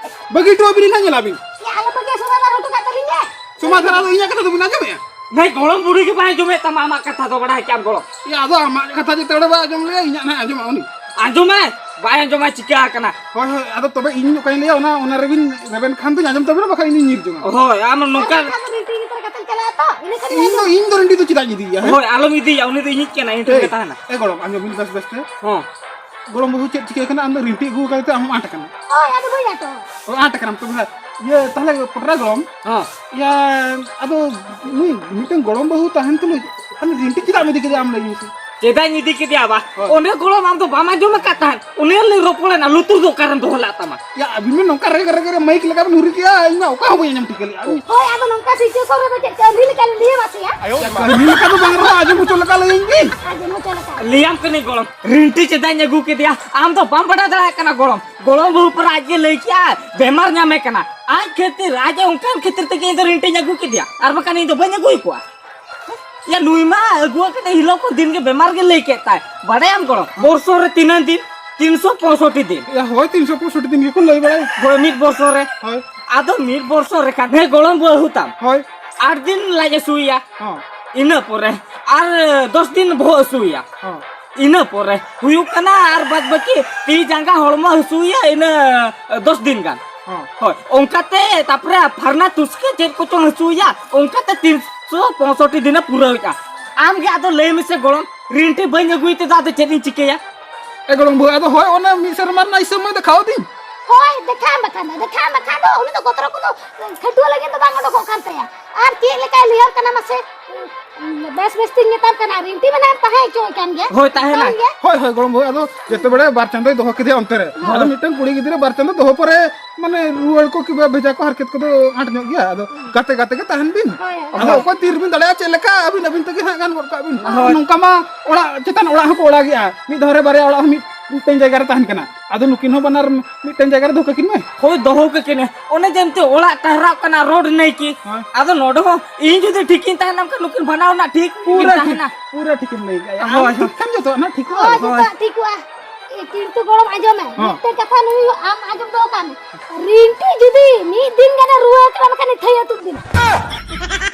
ᱵᱟᱹᱜᱤ ᱦᱚᱴᱚ ᱟᱹᱵᱤᱱ ᱱᱟᱦᱟᱜ, ᱧᱮᱞᱟᱵᱤᱱ᱾ ᱭᱟ, ᱟᱞᱚ ᱵᱟᱹᱜᱤᱭᱟ, ᱥᱚᱢᱟᱫᱷᱟᱱ ᱦᱚᱴᱚ ᱠᱟᱜ ᱛᱟᱹᱞᱤᱧ ᱢᱮ᱾ ᱥᱚᱢᱟᱫᱷᱟᱱ, ᱟᱫᱚ ᱤᱧᱟᱹᱜ ᱠᱟᱛᱷᱟ ᱫᱚᱵᱤᱱ ᱟᱸᱡᱚᱢᱮᱜᱼᱟ? ᱱᱟᱭ ᱜᱚᱲᱚᱢ ᱵᱩᱲᱦᱤ ᱜᱮ ᱵᱟᱭ ᱟᱸᱡᱚᱢᱮᱫ ᱛᱟᱢᱟ ᱟᱢᱟᱜ ᱠᱟᱛᱷᱟ ᱫᱚ, ᱵᱟᱲᱟᱭ ᱠᱮᱜᱼᱟᱢ ᱜᱚᱲᱚᱢ᱾ ᱭᱟ, ᱟᱫᱚ ᱟᱢᱟᱜ ᱠᱟᱛᱷᱟ ᱡᱮᱛᱮ ᱦᱚᱲ ᱵᱟᱭ ᱟᱸᱡᱚᱢ ᱞᱮᱭᱟ, ᱤᱧᱟᱹᱜ ᱱᱟᱦᱟᱜ ᱟᱸᱡᱚᱢᱟ ᱩᱱᱤ᱾ ᱟᱸᱡᱚᱢᱟᱭ, ᱵᱟᱭ ᱟᱸᱡᱚᱢᱟ, ᱪᱤᱠᱟ ᱟᱠᱟᱱᱟ? ᱦᱳᱭ, ᱦᱳᱭ, ᱟᱫᱚ ᱛᱚᱵᱮ ᱤᱧ ᱚᱠᱟᱧ ᱞᱟᱹᱭᱟ, ᱚᱱᱟ, ᱚᱱᱟ ᱨᱮᱵᱤᱱ ᱨᱮᱵᱮᱱ ᱠᱷᱟᱱ ᱫᱚᱧ ᱟᱸᱡᱚᱢ ᱛᱟᱵᱤᱱᱟ, ᱵᱟᱠᱷᱟᱱ ᱤᱧᱤᱧ ᱧᱤᱨ ᱡᱚᱝᱟ᱾ ᱦᱳᱭ, ᱟᱢ ᱱᱚᱝᱠᱟ ᱟᱫᱚ ᱨᱤᱱᱴᱤ ᱤᱫᱤ ᱛᱚᱨᱟ ᱠᱟᱛᱮᱢ ᱪᱟᱞᱟᱜᱼᱟ ᱛᱚ, ᱤᱱᱟᱹ ᱠᱷᱟᱱ ᱤᱧ ᱫᱚ, ᱤᱧ ᱫᱚ ᱨᱤᱱᱴᱤ ᱫᱚ ᱪᱮᱫᱟᱜ ᱤᱧ ᱤᱫᱤᱭᱮᱭᱟ, ᱦᱮᱸ? ᱦᱳᱭ, ᱟᱞᱚᱢ ᱤᱫᱤᱭᱟ, ᱩᱱᱤ ᱫᱚ ᱤᱧᱤᱡ ᱠᱟᱱᱟᱭ, ᱤᱧ ᱴᱷᱮᱱ ᱮᱭ, ᱜᱮ ᱛᱟᱦᱮᱱᱟ᱾ ᱮ ᱜᱚᱲᱚᱢ, ᱟᱸᱡᱚᱢ ᱵᱤᱱ ᱵᱮᱥ ᱵᱮᱥ ᱛᱮ᱾ ᱦᱚᱸ᱾ ᱜᱚᱲᱚᱢ ᱵᱟᱹᱦᱩ ᱪᱮᱫ ᱪᱤᱠᱟᱹ ᱠᱟᱱᱟ, ᱟᱢ ᱫᱚ ᱨᱤᱱᱴᱤ ᱟᱹᱜᱩ ᱠᱟᱛᱮ ᱟᱢ ᱦᱚᱸ ᱟᱸᱴ ᱟᱠᱟᱱᱟ᱾ ᱦᱳᱭ, ᱟᱫᱚ ᱵᱟᱹᱧ ᱟᱸᱴᱚᱜᱼᱟ᱾ ᱚ, ᱟᱸᱴ ᱟᱠᱟᱱᱟᱢ ᱛᱚᱵᱮ ᱦᱟᱸᱜ᱾ ᱤᱭᱟᱹ, ᱛᱟᱦᱞᱮ ᱯᱚᱴᱨᱟ ᱜᱚᱲᱚᱢ, ᱦᱚᱸ᱾ ᱤᱭᱟᱹ, ᱟᱫᱚ ᱱᱩᱭ ᱢᱤᱫᱴᱟᱝ ᱜᱚᱲᱚᱢ ᱵᱟᱹᱦᱩ ᱛᱟᱦᱮᱱ ᱛᱩᱞᱩᱡ, ᱟᱢ ᱨᱤᱱᱴᱤ ᱪᱮᱫᱟᱜ ᱮᱢ ᱤᱫᱤ ᱠᱮᱫᱮᱭᱟ ᱟᱢ ᱞᱟᱹᱭ ᱢᱮᱥᱮ? ᱪᱮᱫᱟᱜ ᱤᱧ ᱤᱫᱤ ᱠᱮᱫᱮᱭᱟ ᱵᱟ? ᱦᱳᱭ᱾ ᱚᱸᱰᱮ ᱜᱚᱲᱚᱢ, ᱟᱢ ᱫᱚ ᱵᱟᱢ ᱟᱸᱡᱚᱢ ᱟᱠᱟᱫ ᱛᱟᱦᱮᱸᱫ? ᱩᱱᱤ ᱞᱤᱧ ᱨᱚᱯᱚᱲᱮᱱᱟ, ᱞᱩᱛᱩᱨ ᱫᱚ ᱚᱠᱟᱨᱮᱢ ᱫᱚᱦᱚ ᱞᱮᱫ ᱛᱟᱢᱟ? ᱭᱟ, ᱟᱹᱵᱤᱱ ᱵᱤᱱ ᱱᱚᱝᱠᱟ ᱨᱮᱜᱮ ᱨᱮᱜᱮ ᱨᱮ ᱢᱟᱹᱭᱤᱠ ᱞᱮᱠᱟ ᱵᱤᱱ ᱦᱩᱨᱤ ᱠᱮᱜᱼᱟ, ᱤᱧ ᱢᱟ ᱚᱠᱟ ᱦᱚᱸ ᱵᱟᱹᱧ ᱟᱸᱡᱚᱢ ᱴᱷᱤᱠᱟᱹ ᱞᱮᱜᱼᱟ᱾ ᱦᱳᱭ, ᱟᱫᱚ ᱱᱚᱝᱠᱟ situation ᱨᱮᱫᱚ ᱪᱮᱫ ᱠᱟᱹᱦᱱᱤ ᱞᱮᱠᱟ ᱞᱤᱧ ᱞᱟᱹᱭ ᱟᱢᱟ ᱥᱮ ᱭᱟ? ᱠᱟᱹᱦᱱᱤ ᱞᱮᱠᱟ ᱫᱚ ᱵᱟᱝ ᱨᱮᱦᱚᱸ ᱟᱸᱡᱚᱢ ᱦᱚᱪᱚ ᱞᱮᱠᱟ ᱞᱟᱹᱭᱟᱹᱧ ᱵᱤᱱ᱾ ᱟᱸᱡᱚᱢ ᱦᱚᱪᱚ ᱞᱮᱠᱟ᱾ ᱞᱟᱹᱭᱟᱢ ᱠᱟᱹᱱᱟᱹᱧ ᱜᱚᱲᱚᱢ, ᱨᱤᱱᱴᱤ ᱪᱮᱫᱟᱜ ᱤᱧ ᱟᱹᱜᱩ ᱠᱮᱫᱮᱭᱟ, ᱟᱢ ᱫᱚ ᱵᱟᱢ ᱵᱟᱰᱟᱭ ᱫᱟᱲᱮᱭᱟᱜ ᱠᱟᱱᱟ ᱜᱚᱲᱚᱢ᱾ ᱜᱚᱲᱚᱢ ᱵᱟᱹᱦᱩ ᱯᱟᱨᱟ ᱟᱡ ᱜᱮ ᱞᱟᱹᱭ ᱠᱮᱜᱼᱟ, ᱵᱮᱢᱟᱨ ᱧᱟᱢᱮ ᱠᱟᱱᱟ᱾ ᱟᱡ ᱠᱷᱟᱹᱛᱤᱨ, ᱟᱡ ᱮ ᱚᱱᱠᱟᱱ ᱠᱷᱟᱹᱛᱤᱨ ᱛᱮᱜᱮ ᱤᱧ ᱫᱚ ᱨᱤᱱᱴᱤᱧ ᱟᱹᱜᱩ ᱠᱮᱫᱮᱭᱟ, ᱟᱨ ᱵᱟᱠᱷᱟᱱ ᱤᱧ ᱫᱚ ᱵᱟᱹᱧ ᱟᱹᱜᱩᱭ ᱠᱚᱣᱟ᱾ ᱭᱟ, ᱱᱩᱭ ᱢᱟ ᱟᱹᱜᱩ ᱟᱠᱟᱫ ᱦᱤᱞᱳᱜ ᱠᱚ ᱫᱤᱱ ᱜᱮ ᱵᱮᱢᱟᱨ ᱜᱮ ᱞᱟᱹᱭ ᱠᱮᱫ ᱛᱟᱭ᱾ ᱵᱟᱰᱟᱭᱟᱢ ᱜᱚᱲᱚᱢ, ᱵᱚᱨᱥᱚ ᱨᱮ ᱛᱤᱱᱟᱹᱜ ᱫᱤᱱ? ᱛᱤᱱᱥᱚ ᱯᱚᱸᱭᱥᱚᱴᱴᱤ ᱫᱤᱱ᱾ ᱭᱟ, ᱦᱳᱭ, ᱛᱤᱱᱥᱚ ᱯᱚᱸᱭᱥᱚᱴᱴᱤ ᱫᱤᱱ ᱜᱮᱠᱚ ᱞᱟᱹᱭ ᱵᱟᱲᱟᱭᱟ᱾ ᱦᱳᱭ, ᱢᱤᱫ ᱵᱚᱨᱥᱚ ᱨᱮ᱾ ᱦᱳᱭ᱾ ᱟᱫᱚ ᱢᱤᱫ ᱵᱚᱨᱥᱚ ᱨᱮ ᱠᱷᱟᱱ ᱦᱮᱸ ᱜᱚᱲᱚᱢ ᱵᱟᱹᱦᱩ ᱛᱟᱢ᱾ ᱦᱳᱭ᱾ ᱟᱴ ᱫᱤᱱ ᱞᱟᱡ ᱦᱟᱹᱥᱩᱭᱮᱭᱟ᱾ ᱦᱚᱸ᱾ ᱤᱱᱟᱹ ᱯᱚᱨᱮ ᱟᱨ ᱫᱚᱥ ᱫᱤᱱ ᱵᱚᱦᱚᱜ ᱦᱟᱹᱥᱩᱭᱮᱭᱟ᱾ ᱦᱚᱸ᱾ ᱤᱱᱟᱹ ᱯᱚᱨᱮ ᱦᱩᱭᱩᱜ ᱠᱟᱱᱟ ᱟᱨ ᱵᱟᱫ ᱵᱟᱹᱠᱤ ᱛᱤ ᱡᱟᱸᱜᱟ ᱦᱚᱲᱢᱚ ᱦᱟᱹᱥᱩᱭᱮᱭᱟ ᱤᱱᱟᱹ ᱫᱚᱥ ᱫᱤᱱ ᱜᱟᱱ᱾ ᱦᱚᱸ᱾ ᱦᱳᱭ, ᱚᱱᱠᱟᱛᱮ ᱛᱟᱯᱚᱨᱮ ᱯᱷᱟᱨᱱᱟ ᱛᱩᱥᱠᱮ ᱪᱮᱫ ᱠᱚᱪᱚᱝ ᱦᱟᱹᱥᱩᱭᱮᱭᱟ, ᱚᱱᱠᱟᱛᱮ ᱛᱤᱱᱥᱚ ᱯᱚᱸᱭᱥᱚᱴᱴᱤ ᱫᱤᱱᱮ ᱯᱩᱨᱟᱹᱣᱮᱫᱼᱟ᱾ ᱟᱢ ᱜᱮ ᱟᱫᱚ ᱞᱟᱹᱭ ᱢᱮᱥᱮ ᱜᱚᱲᱚᱢ, ᱨᱤᱱᱴᱤ ᱵᱟᱹᱧ ᱟᱹᱜᱩᱭ ᱛᱮᱫᱚ ᱟᱫᱚ ᱪᱮᱫ ᱤᱧ ᱪᱤᱠᱟᱹᱭᱟ? ᱮ ᱜᱚᱲᱚᱢ ᱵᱟᱹᱦᱩ, ᱟᱫᱚ ᱦᱳᱭ, ᱚᱱᱟ ᱢᱤᱫ ᱥᱮᱨᱢᱟ ᱨᱮᱱᱟᱜ ᱦᱤᱥᱟᱹᱵ ᱢᱟᱭ ᱫᱮᱠᱷᱟᱣ ᱟᱹᱫᱤᱧ᱾ ᱦᱳᱭ, ᱫᱮᱠᱷᱟᱣ ᱵᱟᱠᱷᱟᱱ ᱫᱚ, ᱫᱮᱠᱷᱟᱣ ᱵᱟᱠᱷᱟᱱ ᱫᱚ, ᱩᱱᱤ ᱫᱚ ᱜᱚᱛᱨᱚ ᱠᱚᱫᱚ ᱠᱷᱟᱹᱴᱩᱣᱟᱹ ᱞᱟᱹᱜᱤᱫ ᱫᱚ ᱵᱟᱝ ᱚᱰᱚᱠᱚᱜ ᱠᱟᱱ ᱛᱟᱭᱟ᱾ ᱟᱨ ᱪᱮᱫ ᱞᱮᱠᱟᱭ ᱞᱟᱹᱭᱟᱢ ᱠᱟᱱᱟ ᱢᱟᱥᱮ? ᱵᱮᱥ ᱵᱮᱥ ᱛᱤᱧ ᱢᱮᱛᱟᱢ ᱠᱟᱱᱟ, ᱨᱤᱱᱴᱤ ᱢᱮᱱᱟᱢ ᱛᱟᱦᱮᱸ ᱦᱚᱪᱚᱭ ᱠᱟᱱ ᱜᱮᱭᱟ᱾ ᱦᱳᱭ, ᱛᱟᱦᱮᱱᱟ᱾ ᱛᱟᱦᱮᱱ ᱜᱮᱭᱟ᱾ ᱦᱳᱭ, ᱦᱳᱭ, ᱜᱚᱲᱚᱢ ᱵᱟᱹᱵᱩ, ᱟᱫᱚ ᱡᱚᱛᱚ ᱵᱮᱲᱟ ᱵᱟᱨ ᱪᱟᱸᱫᱚᱭ ᱫᱚᱦᱚ ᱠᱮᱫᱮᱭᱟ ᱚᱱᱛᱮ ᱨᱮ᱾ ᱦᱳᱭ᱾ ᱟᱫᱚ ᱢᱤᱫᱴᱟᱝ ᱠᱩᱲᱤ ᱜᱤᱫᱽᱨᱟᱹ ᱵᱟᱨ ᱪᱟᱸᱫᱚ ᱫᱚᱦᱚ ᱯᱚᱨᱮ, ᱢᱟᱱᱮ, ᱨᱩᱣᱟᱹᱲ ᱠᱚ ᱠᱤᱵᱟ ᱵᱷᱮᱡᱟ ᱠᱚ ᱦᱟᱨᱠᱮᱛ ᱠᱚᱫᱚ ᱟᱸᱴ ᱧᱚᱜ ᱜᱮᱭᱟ᱾ ᱟᱫᱚ ᱜᱟᱛᱮ ᱜᱟᱛᱮ ᱜᱮ ᱛᱟᱦᱮᱱ ᱵᱤᱱ᱾ ᱦᱳᱭ, ᱦᱳᱭ᱾ ᱟᱫᱚ ᱦᱳᱭ᱾ ᱚᱠᱚᱭ ᱛᱤ ᱨᱮᱵᱤᱱ ᱫᱟᱲᱮᱭᱟᱜᱼᱟ, ᱪᱮᱫ ᱞᱮᱠᱟ ᱟᱹᱵᱤᱱ, ᱟᱹᱵᱤᱱ ᱛᱮᱜᱮ ᱦᱟᱸᱜ ᱜᱟᱱ ᱜᱚᱫ ᱠᱟᱜ ᱵᱤᱱ᱾ ᱦᱳᱭ᱾ ᱱᱚᱝᱠᱟ ᱢᱟ ᱚᱲᱟᱜ ᱪᱮᱛᱟᱱ ᱚᱲᱟᱜ ᱦᱚᱸᱠᱚ ᱚᱲᱟᱜᱮᱜᱼᱟ, ᱢᱤᱫ ᱫᱷᱟᱣ ᱨᱮ ᱵᱟᱨᱭᱟ ᱚᱲᱟᱜ ᱦᱚᱸ ᱢᱤᱫ ᱢᱤᱫᱴᱮᱱ ᱡᱟᱭᱜᱟ ᱨᱮ ᱛᱟᱦᱮᱱ ᱠᱟᱱᱟ᱾ ᱟᱫᱚ ᱱᱩᱠᱤᱱ ᱦᱚᱸ ᱵᱟᱱᱟᱨ ᱢᱤᱫᱴᱮᱱ ᱡᱟᱭᱜᱟ ᱨᱮ ᱫᱚᱦᱚ ᱠᱟᱹᱠᱤᱱ ᱢᱮ᱾ ᱦᱳᱭ, ᱫᱚᱦᱚ ᱠᱟᱹᱠᱤᱱ ᱢᱮ᱾ ᱚᱱᱮ ᱡᱮ ᱮᱱᱛᱮ ᱚᱲᱟᱜ ᱴᱟᱦᱨᱟᱜ ᱠᱟᱱᱟ, ᱨᱳᱰ ᱱᱟᱹᱭ ᱠᱤ᱾ ᱦᱳᱭ᱾ ᱟᱫᱚ ᱱᱚᱰᱮ ᱦᱚᱸ ᱤᱧ ᱡᱩᱫᱤ ᱴᱷᱤᱠᱤᱧ ᱛᱟᱦᱮᱱᱟ, ᱮᱱᱠᱷᱟᱱ ᱱᱩᱠᱤᱱ ᱵᱟᱱᱟ ᱨᱮᱱᱟᱜ ᱴᱷᱤᱠ ᱯᱩᱨᱟᱹ ᱠᱤᱱ ᱴᱷᱤᱠ, ᱛᱟᱦᱮᱱᱟ᱾ ᱯᱩᱨᱟᱹ ᱴᱷᱤᱠᱮᱢ ᱞᱟᱹᱭ ᱠᱟᱜᱼᱟ᱾ ᱦᱳᱭ, ᱦᱳᱭ᱾ ᱴᱷᱤᱠ ᱠᱷᱟᱱ ᱡᱚᱛᱚᱣᱟᱜ ᱱᱟᱜ ᱴᱷᱤᱠᱚᱜᱼᱟ᱾ ᱦᱳᱭ, ᱦᱳᱭ᱾ ᱡᱚᱛᱚᱣᱟᱜ ᱴᱷᱤᱠᱚᱜᱼᱟ᱾ ᱮ, ᱠᱤᱱᱛᱩ ᱜᱚᱲᱚᱢ ᱟᱸᱡᱚᱢ ᱢᱮ, ᱦᱚᱸ᱾ ᱢᱤᱫᱴᱮᱱ ᱠᱟᱛᱷᱟ ᱱᱩᱭ ᱟᱢ ᱟᱸᱡᱚᱢ ᱫᱚᱦᱚ ᱠᱟᱜ ᱢᱮ, ᱨᱤᱱᱴᱤ ᱡᱩᱫᱤ ᱢᱤᱫ ᱫᱤᱱ ᱜᱟᱱᱮ ᱨᱩᱣᱟᱹ ᱠᱟᱱᱟ, ᱵᱟᱠᱷᱟᱱ ᱛᱷᱟᱹᱭᱟᱹ ᱛᱩᱫ ᱵᱤᱱ᱾